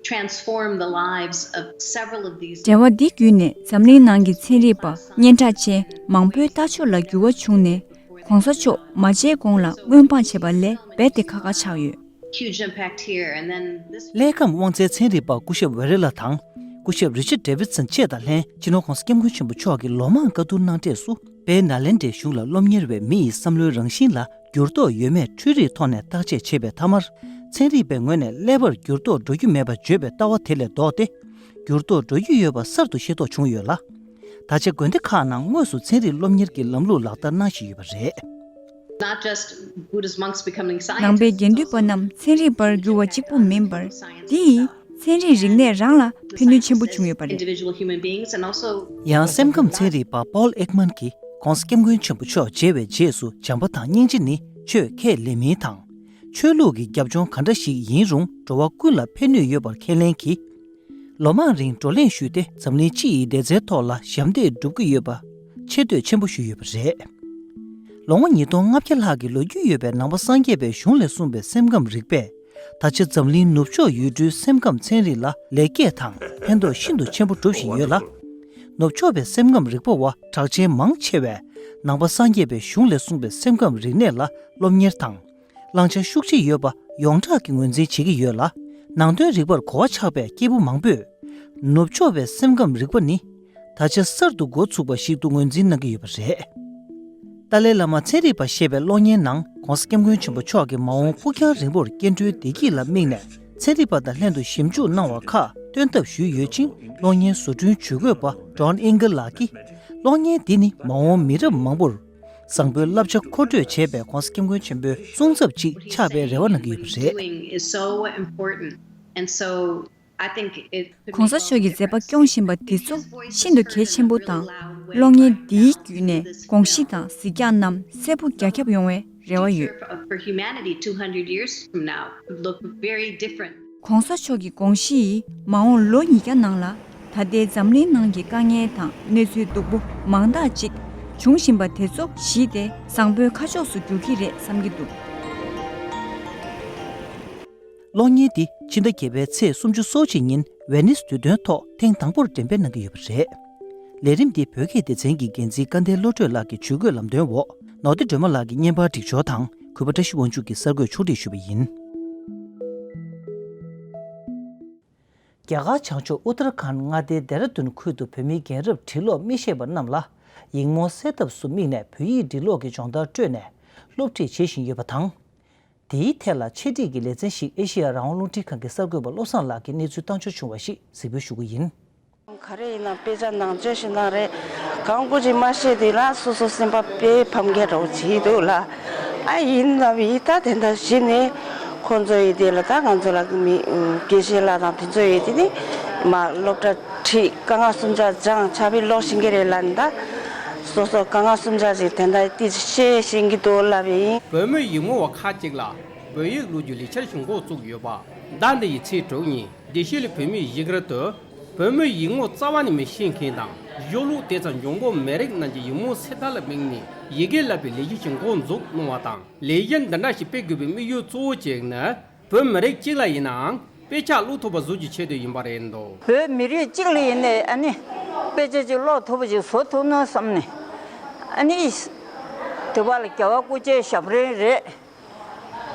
transformed the lives of several of these འབྲེལ་བ་འདི་བརྒྱུད་ནས་འཛམ་གླིང་ནང་གི་ཚན་རིག་པ་སྙན་གྲགས་ཅན་མང་པོའི་ལྟ་ཕྱོགས་ལ་འགྱུར་བ་བྱུང་ནས། ༸གོང་ས་མཆོག་མ་མཇལ་གོང་ལ་སྔོན་དཔག་བྱེད་པ་ལས་རྦད་དེ་ཁག་ཁག་ཆགས་ཡོད། Huge impact here, and then this ཀླད་ཁམས་དབང་རྩའི་ཚན་རིག་པ་སྐུ་ཞབས་ཝེ་རེ་ལ་དང་། སྐུ་ཞབས་རི་ཆར་ཌེ་བིད་སན་བཅས་དང་ལྷན་སྤྱི་ནོར་༸གོང་ས་༸སྐྱབས་མགོན་ཆེན་པོ་མཆོག་གི་ལོ་མང་བཀའ་བསྡུར་གནང་འཕྲལ་སུ། དཔལ་ནཱ་ལེནྡྲའི་གཞུང་ལ་སློབ་གཉེར་བའི་མི་ཡི་བསམ་བློའི་རང་བཞིན་ལ་འགྱུར་ལྡོག་ཡོད་མེད་འཕྲུལ་རིག་ཐོག་ནས་བརྟག་དཔྱད་བྱས་པའི་མཐའ་མར། ཚན་རིག་པའི་ངོས་ནས་ཀླད་པར་འགྱུར་ལྡོག་འགྲོ་རྒྱུ་མེད་པ་བརྗོད་པའི་ལྟ་བ་དེ་ལས་ལྡོག་སྟེ། འགྱུར་ལྡོག་འགྲོ་རྒྱུ་ཡོད་པ་གསར་དུ་ཤེས་རྟོགས་བྱུང་ཡོད་ལ། ད་ཆ་དགོན་སྡེ་ཁག་ནང་དངོས་སུ་ཚན་རིག་སློབ་གཉེར་གྱི་ལམ་ལུགས་ལག་བསྟར་གནང་བཞིན་ཡོད་པ་རེད། Not just Buddhist monks becoming scientists. ནང་པའི་དགེ་འདུན་པ་རྣམས་ཚན་རིག་པར་འགྱུར་བ་གཅིག་པུ་མིན་པར། དེ་ཡིས་ཚན་རིག་རིག་གནས་རང་ལ་ཕན་ནུས་ཆེན་པོ་བྱུང་ཡོད་པ་རེད། Individual human beings and also ཡང་སེམས་ཁམས་ཚན་རིག་པ་པོལ་ཨེག་མན་གྱིས་༸གོང་ས་༸སྐྱབས་མགོན་ཆེན་པོ་མཆོག་མཇལ་བའི་རྗེས་སུ་བྱམས་པ་དང་སྙིང་རྗེ་ནི་ཆོས་ཁས་ལེན་མིན་དང་། ཆོས་ལུགས་ཀྱི་རྒྱབ་ལྗོངས་ག་འདྲ་ཞིག་ཡིན་རུང་འགྲོ་བ་ཀུན་ལ་ཕན་ནུས་ཡོད་པར་ཁས་ལེན་གྱིས། ལོ་མང་རིང་བགྲོ་གླེང་ཞུས་ཏེ་འཛམ་གླིང་སྤྱི་ཡི་བདེ་རྩའི་ཐོག་ལ་ཞབས་འདེགས་སྒྲུབ་ཀྱི་ཡོད་པ་ཆེ་བསྟོད་ཆེན་པོ་ཞུས་ཡོད་པ་རེད། ལོ་ངོ་ཉིས་སྟོང་ལྔ་བརྒྱ་ལྷག་གི་ལོ་རྒྱུས་ཡོད་པའི་ནང་པ་སངས་རྒྱས་པའི་གཞུང་ལས་གསུངས་པའི་སེམས་ཁམས་རིག་པས། ད་ཆ་འཛམ་གླིང་ནུབ་ཕྱོགས་ཡུལ་གྲུའི་སེམས་ཁམས་ཚན་རིག་ལ་ལེགས་སྐྱེས་དང་ཕན་ཐོགས་ཤིན་ཏུ་ཆེན་པོ་སྒྲུབ་བཞིན་ཡོད་ལ། ནུབ་ཕྱོགས་པའི་སེམས་ཁམས་རིག་པ་བ་གྲགས་ཅན་མང་ཆེ་བས་ནང་པ་སངས་རྒྱས་པའི་གཞུང་ལས་གསུངས་པའི་སེམས་ཁམས་རིག་གནས་ལ་སློབ་གཉེར་དང་། བླང་བྱ་ཤུགས་ཆེ་ཡོད་པ་ཡོངས་གྲགས་ཀྱི་ངོས་འཛིན་བྱེད་ཀྱི་ཡོད་ལ། ནང་དོན་རིག་པར་གོ་བ་ཆགས་པའི་སྐྱེས་བུ་མང་པོས། ནུབ་ཕྱོགས་པའི་སེམས་ཁམས་རིག་པ་ནི། ད་ཆ་གསར་དུ་འགོ་ཚུགས་པ་ཞིག་ཏུ་ངོས་འཛིན་གནང་གི་ཡོད་པ་རེད། ཏཱ་ལའི་བླ་མ་ཚན་རིག་པ་ཞེས་པའི་གློག་བརྙན་ནང་༸གོང་ས་༸སྐྱབས་མགོན་ཆེན་པོ་མཆོག་གིས་མ་འོངས་ཕུགས་རྒྱང་རིང་པོར་སྐྱེ་འགྲོའི་བདེ་སྐྱིད་ལ་དམིགས་ནས་ཚན་རིག་པ་དང་ལྷན་དུ་ཞིབ་འཇུག་གནང་བ་ཁག་སྟོན་ཐབས་ཞུས་ཡོད་ཅིང་། གློག་བརྙན་བཟོ་སྐྲུན་ཇུས་འགོད་པ་ཌོན་ཨིང་གལ་ལགས་ཀྱིས། གློག་བརྙན་འདི་ནི་མ་འོངས་མི་རབས་མང་པོར། བཟང་པོའི་བསླབ་བྱ་མཁོ་སྤྲོད་བྱེད་པའི་༸གོང་ས་༸སྐྱབས་མགོན་ཆེན་པོའི་གསུང་ཚབ་ཅིག་ཆགས་པའི་རེ་བ་གནང་གི་ཡོད་པ་རེད། Doing is so important, and so I think it could make all the difference. ༸གོང་ས་མཆོག་གི་མཛད་པ་སྐྱོང་བཞིན་པ་འདི་ཚོ་ཤིན་ཏུ་གལ་ཆེན་པོ་དང་། གློག་བརྙན་འདིའི་བརྒྱུད་ནས་དགོངས་གཞི་དང་གཟིགས་རྒྱག་རྣམས་གསལ་པོ་རྒྱ་ཁྱབ་ཡོང་བའི་རེ་བ་ཡོད། Future of- for humanity two hundred years from now could look very different. ༸གོང་ས་མཆོག་གི་དགོངས་གཞི་ཡིས་མ་འོངས་ལོ་ཉིས་བརྒྱ་ནང་ལ་ད་ལྟའི་འཛམ་གླིང་ནང་གི་དཀའ་ངལ་དང་གནས་ཚུལ་སྡུག་པོ་མང་དག་ཅིག་འབྱུང་བཞིན་པ་དེ་ཚོ་ཞི་སྟེ་བཟང་པོའི་ཁ་ཕྱོགས་སུ་འགྱུར་གྱི་རེད་བསམ་གྱི་འདུག་གློག་བརྙན་འདི་ཕྱི་ཟླ་བརྒྱད་པའི་ཚེས་སོ་གཅིག་ཉིན་ཝེ་ནིས་དུས་སྟོན་ཐོག་ཐེངས་དང་པོར་འགྲེམས་སྤེལ་གནང་གི་ཡོད་པ་རེད། ལས་རིམ་འདི་བོད་སྐད་སྡེ་ཚན་གྱི་འགན་འཛིན་སྐལ་ལྡན་བློ་གྲོས་ལགས་ཀྱི་ཇུས་འགོད་ལམ་སྟོན་འོག་ནོར་བདེ་སྒྲོལ་མ་ལགས་ཀྱིས་བརྙན་པར་སྒྲིག་སྦྱོར་དང་གུས་པ་བཀྲ་ཤིས་དབང་ཕྱུག་གིས་གསར་འགོད་ཕྱོགས་སྒྲིག་ཞུས་པ་ཡིན། རྒྱ་གར་བྱང་ཕྱོགས་ཨུ་ཏར་ཁཱན་མངའ་སྡེའི་ལྡེ་ར་ལྡུན་ཁུལ་དུ་བོད་མིའི་རྒན་རབས་འབྲི་ཀློག་མི་ཤེས་པ་རྣམས་ལ་ཡིག་རྨོངས་སེལ་ཐབས་སུ་དམིགས་ནས་བོད་ཡིག་འབྲི་ཀློག་གི་སྦྱོང་བརྡར་སྤྲོད་ནས་སློབ་ཁྲིད་བྱེད་བཞིན་ཡོད་པ་དང་། དེའི་ཐད་ལ་འཆད་ཁྲིད་ཀྱི་ལེ་ཚན་ཞིག་ཨེ་ཤེ་ཡ་རང་དབང་རླུང་འཕྲིན་ཁང་གི་གསར་འགོད་པ་བློ་བཟང་ལགས་ཀྱིས་གནས་ཚུལ་བཏང་འབྱོར་བྱུང་བ་ཞིག་གཟིགས་འབུལ་ཞུ་གི་ཡིན། ག་རེ་ཡིན་ན་དཔེ་ཆ་ནང་ཆོས་ཤིག་གནང་རེད། གང་དགོས་ཅིག་མ་ཤེས་དུས་ལ་སོ་སོ་སེམས་པ་དཔེ་ཕམ་མཁན་འདྲ་བོ་བྱེད་འདུག་ལ། ཨ་ཡིན་ལབ་ཡིན། ད་དེ་འདྲ་གཞི་ནས་ཁོང་ཚོ་ཡི་དེ་ལ་ད་ང་ཚོ་ལ་མི་དགེ་བཤེས་ལགས་དང་དེ་ཚོ་ཡི་དེ་ནི་མ་སློབ་གྲྭ་ཁྲིད་དཀའ་ངལ་གསུམ་ཆ་སྦྱངས་ཕྱག་དཔེ་ཀློག་ཤེས་ཀྱི་རེད་ལབ་ནི། ད་སོ་སོ་དཀའ་ངལ་གསུམ་ཆ་ཞིག་དེ་འདྲ་ཏི་ཤེས་ཤེས་ཀྱི་འདུག་ལབ་ཡིན། བོད་མི་ཡིག་རྨོངས་པ་ཁག་ཅིག་ལ་བོད་ཡིག་སློབ་རྒྱུའི་ལས་འཆར་ཞིག་འགོ་བཙུགས་ཡོད་པ། ཟླ་འདི་ཡི་ཚེས་དྲུག་ཉིན་བདེ་སྐྱིད་ལ་བོད་མིའི་ཡིག་ར་དུ། བོད་མིའི་ཡིག་རྨོངས་རྩ་བ་ནས་མི་ཤེས་མཁན་དང་གཞུང་ལུགས་དེ་ཙམ་འཇོན་པོ་མེད་རིགས་རྣམས་ཀྱི་ཡིག་རྨོངས་སེལ་ཐབས་ལ་དམིགས་ནས་ཡི་གེ་བསླབ་པའི་ལས་གཞི་ཞིག་འགོ་འཛུགས་གནང་བ་དང་། ལས་གཞི་འདི་འདྲ་ཞིག་སྤེལ་དགོས་པའི་དམིགས་ཡུལ་གཙོ་བོ་གཅིག་ནི་བོད་མི་རིགས་གཅིག་ལ་ཡིན་ནའང་དཔེ་ཆ་ཀློག་ཐུབ་པ་བཟོ་རྒྱུའི་ཆེད་དུ་ཡིན་པ་རེད་འདུག་བོད་མི་རིགས་གཅིག་ལ་ཡིན་ནའི་ཨ་ནི་དཔེ་ཆ་ཅིག་ཀློག་ཐུབ་པ་ཞིག་བཟོ་ཐུབ་ན་བསམ་ནས། ཨ་ནི་དེ་བ་ལ་རྒྱལ་བ་སྐུ་ཕྱྭའི་ཞབས་རིམ་རེད།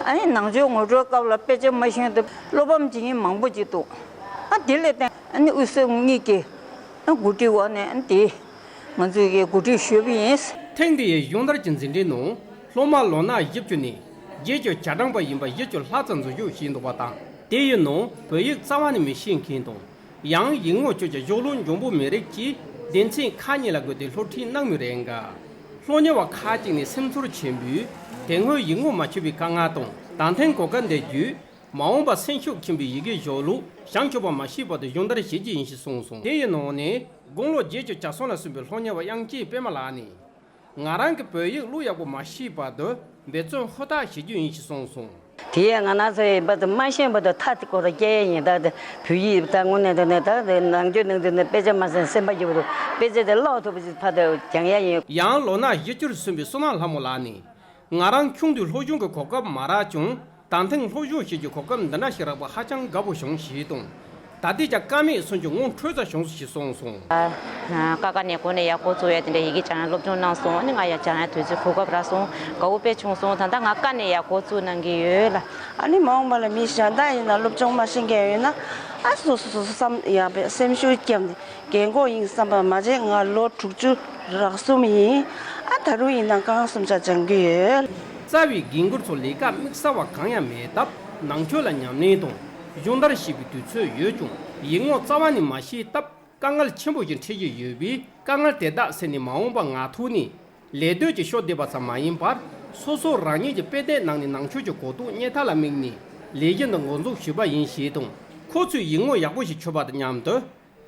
ཨ་ནི་ནང་ཆོས་ངོ་སྤྲོད་སྐབས་ལ་དཔེ་ཆ་མ་ཤེས་དུས་བློ་ཕམ་བྱེད་མཁན་མང་པོ་ཅིག་འདུག་ཨ་དེ་ལས་བརྟེན་ཨ་ནི་དབུས་གཙང་གཉིས་ཀྱི་ཨ་འགོ་ཁྲིད་འོག་ནས་ཨ་ནི་དེ་ང་ཚོས་ཀྱི་གོ་སྒྲིག་ཞུས་པ་ཡིན། ཐེངས་འདིའི་སྦྱོང་བརྡར་གྱི་འཛིན་གྲྭའི་ནང་སློབ་མ་ལོ་ན་བཞི་བཅུ་ནས་བརྒྱད་ཅུ་གྱ་གྲངས་པ་ཡིན་པ་བཞི་བཅུ་ལྷག་ཙམ་འཛུལ་ཞུགས་བྱས་འདུག་པ་དང་། དེ་ཡི་ནང་བོད་ཡིག་རྩ་བ་ནས་མི་ཤེས་མཁན་དང་། ཡང་ཡིག་རྨོངས་ཆོས་ཀྱི་གཞུང་ལུགས་འཇོན་པོ་མེད་རིགས་ཀྱི་སྡེ་ཚན་ཁག་གཉིས་ལ་བགོས་ཏེ་སློབ་ཁྲིད་གནང་མུས་རེད་འགའ། སློབ་གཉེར་བ་ཁག་ཅིག་ནས་སེམས་ཚོར་ཆེན་པོས་དེ་སྔོན་ཡིག་རྨོངས་མ་ཆོད་པའི་དཀའ་ངལ་དང་ད་ཐེངས་གོ་སྐབས་འདི་བརྒྱུད་མ་འོངས་པར་སེམས་ཤུགས་ཆེན་པོས་ཡི་གེ་གཞུང་ལུགས་བྱང་ཆུབ་པ་མ་ཤེས་བར་དུ་སྦྱོང་བརྡར་བྱེད་ཀྱི་ཡིན་ཞེས་གསུངས་སོང་། དེ་ཡི་ནང་ནས་དགུང་ལོ་བརྒྱད་ཅུ་གྱ་གསུམ་ལ་སོན་པའི་སློབ་གཉེར་བ་དབྱངས་ཅན་པད་མ་ལགས་ནས། ང་རང་གིས་བོད་ཡིག་ཀློག་ཡག་པོ་མ་ཤེས་བར་དུ་འབད་བརྩོན་ཧུར་ཐག་བྱེད་རྒྱུ་ཡིན་ཞེས་གསུངས་སོང་། དེ་ཡང་ང་རང་ཚོ་ཡིན་པ་དང་མ་ཤེས་པ་དང་ཐག་དེ་ཁོ་རང་སྐྱེ་ཡས་ཡིན། ད་དེ་བོད་ཡིག་ད་དངོས་གནས་དྲང་གནས་ད་དེ་ནང་ཆོས་ནང་དུ་ནས་དཔེ་ཆ་མ་ཟིན་སེམས་པ་སྐྱིད་པོ་འདུག་དཔེ་ཆ་དེ་ཀློག་ཐུབ་པ་ཞིག་ཕར་དུ་སྦྱང་ཡས་ཡིན། ཡང་ལོ་ན་བཞི་བཅུར་སོན་པའི་བསོད་ནམས་ལྷ་མོ་ལགས་ནས། ང་རང་ཆུང་དུས་སློབ་སྦྱོང་གི་གོ་སྐབས་མ་རག་ཀྱང་། ད་ཐེངས་སློབ་སྦྱོང་བྱེད་རྒྱུའི་གོ་སྐབས་འདི་འདྲ་ཞིག་རག་པ་ཧ་ཅང་དགའ་པོ་བྱུང་ཞེས་དང་། ད་ལྟའི་ཆར་ཀ་མད་སོན་རྒྱུ་ངོ་འཕྲོད་ཙམ་བྱུང་སོང་ཞེས་གསུངས་སོང་། ཨ། ཀ་ཁ་ནས་གོ་ནས་ཡག་པོ་བཙུགས་ཡ་དེ་འདྲ་ཡི་གེ་སྦྱང་ཡ་སློབ་སྦྱོང་གནང་སོང་། ཨ་ནི་ང་ཡང་སྦྱང་ཡ་དུས་ཚོད་གོ་སྐབས་རག་སོང་། དགའ་པོ་དཔེ་བྱུང་སོང་། ད་ལྟ་ང་ཀ་ནས་ཡག་པོ་བཙུགས་གནང་གི་ཡོད་ལ། ཨ་ནི་མ་འོངས་པ་ལ་མི་གཞན་དག་ཡིན་ན་སློབ་སྦྱོང་མ་ཤེས་མཁན་ཡོད་ན། ཨ་སོ་སོ་སོ་སོ་བསམ་ཡག་པའི་སེམས་ཤུགས་བརྒྱབ་ནས་རྒན་གོག་ཡིན་བསམ་པ་མ་བྱས། ང་ལོ་དྲུག་ཅུ་རག་གསུམ་ཡིན། ཨ་ད་རུང་ཡིན་ན་རྐང་གསུམ་ཆ་སྦྱང་གི་ཡོད། རྩ་བའི་རྒན་རྒོན་ཚོ་ལས་ཀ་དམིགས་བསལ་བ་གང་ཡང་མེད་སྟབས། ནང་ཆོས་ལ་ཉམས་ལེན་དང་སྦྱོང་བརྡར་བྱེད་པའི་དུས་ཚོད་ཡོད་ཀྱང་། ཡིག་རྨོངས་རྩ་བ་ནས་མ་ཤེས་སྟབས། དཀའ་ངལ་ཆེན་པོ་ཞིག་འཕྲད་ཀྱི་ཡོད་པས། དཀའ་ངལ་དེ་དག་སེལ་ནས་མ་འོངས་པ་ང་ཐུག་ནས་ལས་དོན་གྱི་ཕྱོགས་བསྡད་པ་ཙམ་མ་ཡིན་པར། སོ་སོ་རང་ཉིད་ཀྱི་དཔེ་དེབ་ནང་ནས་ནང་ཆོས་ཀྱི་གོ་རྟོགས་རྙེད་ཐབས་ལ་དམིགས་ནས་ལས་གཞི་འདི་འགོ་འཛུགས་ཞུས་པ་ཡིན་ཞེས་དང་། ཁོ་ཚོས་ཡིག་ངོ་ཡག་པོ་ཞིག་ཆོད་པ་དང་མཉམ་དུ།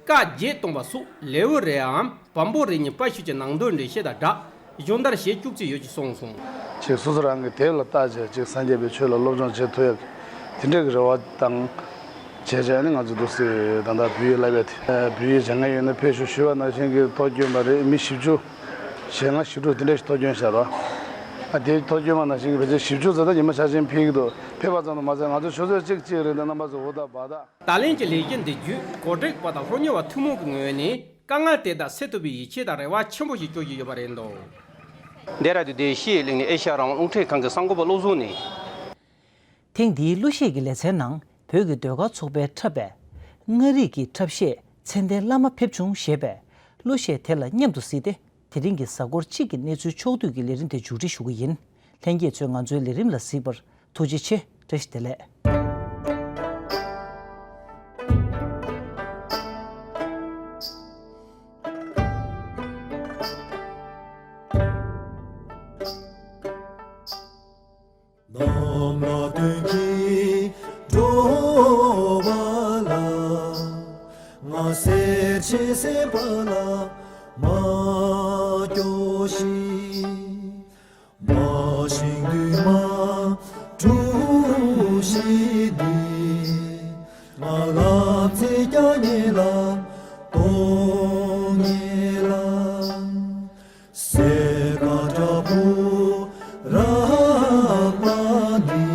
བཀའ་བརྒྱད་གཏོང་བ་སོགས་ལེའུ་རེའམ་བམ་པོ་རེ་གཉིས་དཔལ་ཤུལ་གྱི་ནང་དོན་འགྲེལ་བཤད་དང་སྦྲགས་སྦྱོང་བརྡར་བྱེད་བཅུག་རྩིས་ཡོད་ཅེས་གསུངས་སོང་། ཅིག་སོ་སོ་རང་གི་དེབ་ལ་བལྟ་བྱས་ཅིག་སངས་རྒྱས་པའི་ཆོས་ལ་སློབ་སྦྱོང་བྱེད་ཐུབ་ཡག་དེ་འདྲའི་གི་རེ་བ་དང་བྱས་བྱས་ནི་ང་ཚོ་འདུག་སེ་ད་ལྟ་བོད་ཡིག་བསླབ་ཡ་དེ་བོད་ཡིག་སྦྱང་མཁན་ཡོད་ན་ཕེབས་ཤོག་ཞུས་པ་ནང་བཞིན་གྱི་ཐོ་བསྐྱོན་པ་རེད། མི་བཞི་བཅུ་ཞེ་ལྔ་ཞེ་དྲུག་དེ་འདྲ་ཞིག་ཐོ་བསྐྱོན་བཞག་རོགས། ཨ་དེ་ཐོ་བསྐྱོན་པ་ནང་བཞིན་གྱི་ཕལ་ཆེར་བཞི་བཅུ་ཙམ་ད་ཉི་མ་ཆ་ཆེན་ཕེབས་ཀྱི་འདུག་ཕེབས་པ་ཙམ་དུ་མ་ཟད་ང་ཚོ་ཆུ་ཚོད་གཅིག་གཅིག་རེད་འདུག་རྣམ་པ་ཚོ་འུ་ཐག་བ་ཐག་ད་ལན་གྱི་ལས་གཞི་འདི་བརྒྱུད་གོ་སྒྲིག་པ་དང་ལྷོ་ཉི་བ་ཐུན་མོང་གི་ངོས་ནས་དཀའ་ངལ་དེ་དག་སེལ་ཐུབ་པའི་ཡིད་ཆེས་དང་རེ་བ་ཆེན་པོ་ཞིག་བཅོལ་གྱི་ཡོད་པ་རེད་འདུག་འདི་ར་དུ་དེ་ཤི་ཡི་གླིང་ནས་ཨེ་ཤ་ཡ་རང་དབང་རླུང་འཕྲིན་ཁང་གི་གསར་འགོད་པ་བློ་བཟང་ནས། ཐེངས་འདིའི་གླུ་གཞས་ཀྱི་ལེ་ཚན་ནང་བོད་ཀྱི་ཟློས་གར་ཚོགས་པས་འཁྲབ་པའི་མངའ་རིས་ཀྱི་འཁྲབ་གཞས་མཚན་ལྡན་བླ་མ་ཕེབས་བྱུང་ཞེས་པའི་གླུ་གཞས་དེ་ལ་མཉམ་དུ་གཟིགས་ཏེ། དེ་རིང་གི་གཟའ་འཁོར་གཅིག་གི་གནས་ཚུལ་ཕྱོགས་བསྡུས་ཀྱི་ལས་རིམ་དེ་མཇུག་སྒྲིལ་ཞུ་གི་ཡིན། ལྷན་རྒྱས་ཚོས་ང་ཚོའི་ལས་རིམ་ལ་གཟིགས་པར་ཐུགས་རྗེ་ཆེ། བཀྲ་ཤིས་བདེ་ལེགས། ནམ་ལ་དོན་གྱིས་འགྲོ་བ་ལ། ང་སེར་ཆེན་སེམས་དཔའ་ལ་མ་སྐྱོ་ཞིག་མ་ཤིང་འདུས་མ་གྲུ་བཞི་འདི། ང་ལབ་ཚེ་སྐྱ་ཉེ་ལ་སྟོང་ཉེ་ལ། སེ་ཀ་འདྲ་པོ་རག་པ་ནི།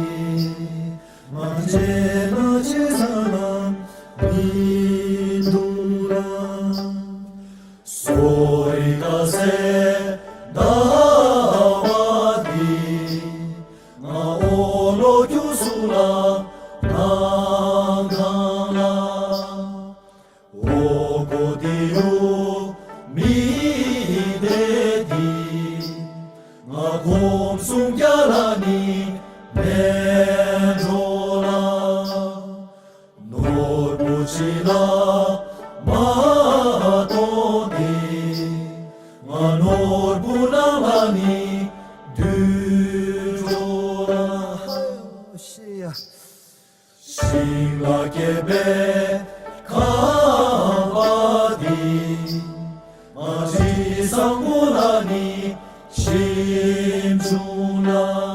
ང་བྱས་ན་བྱེད་ས་ལ་མི་འདུག་ར། སོ་རི་ཀ་སེ་ཟླ་བ་འདི། ང་འོ་ལོ་རྒྱུ་སུ་ལ་ནང་ཁང་ལ། འོ་གོ་དེ་ཡོ་མི་དེ་དི། ང་གོམ་སུང་རྒྱ་ལ་ནི་མེ་འགྲོ་ལ། ནོར་བུ་ཕྱི་ལ་མ་གཏོང་དེ། ང་ནོར་བུ་ནང་ལ་ནི་འདུས་འགྲོ་ལ། ཤི་ཡ། ཤིང་ལ་སྐྱེས་པའི་ཁང་པ་འདི། ང་དྲི་བཟང་པོ་ལ་ནི་ཞིམ་བྱུང་ལ།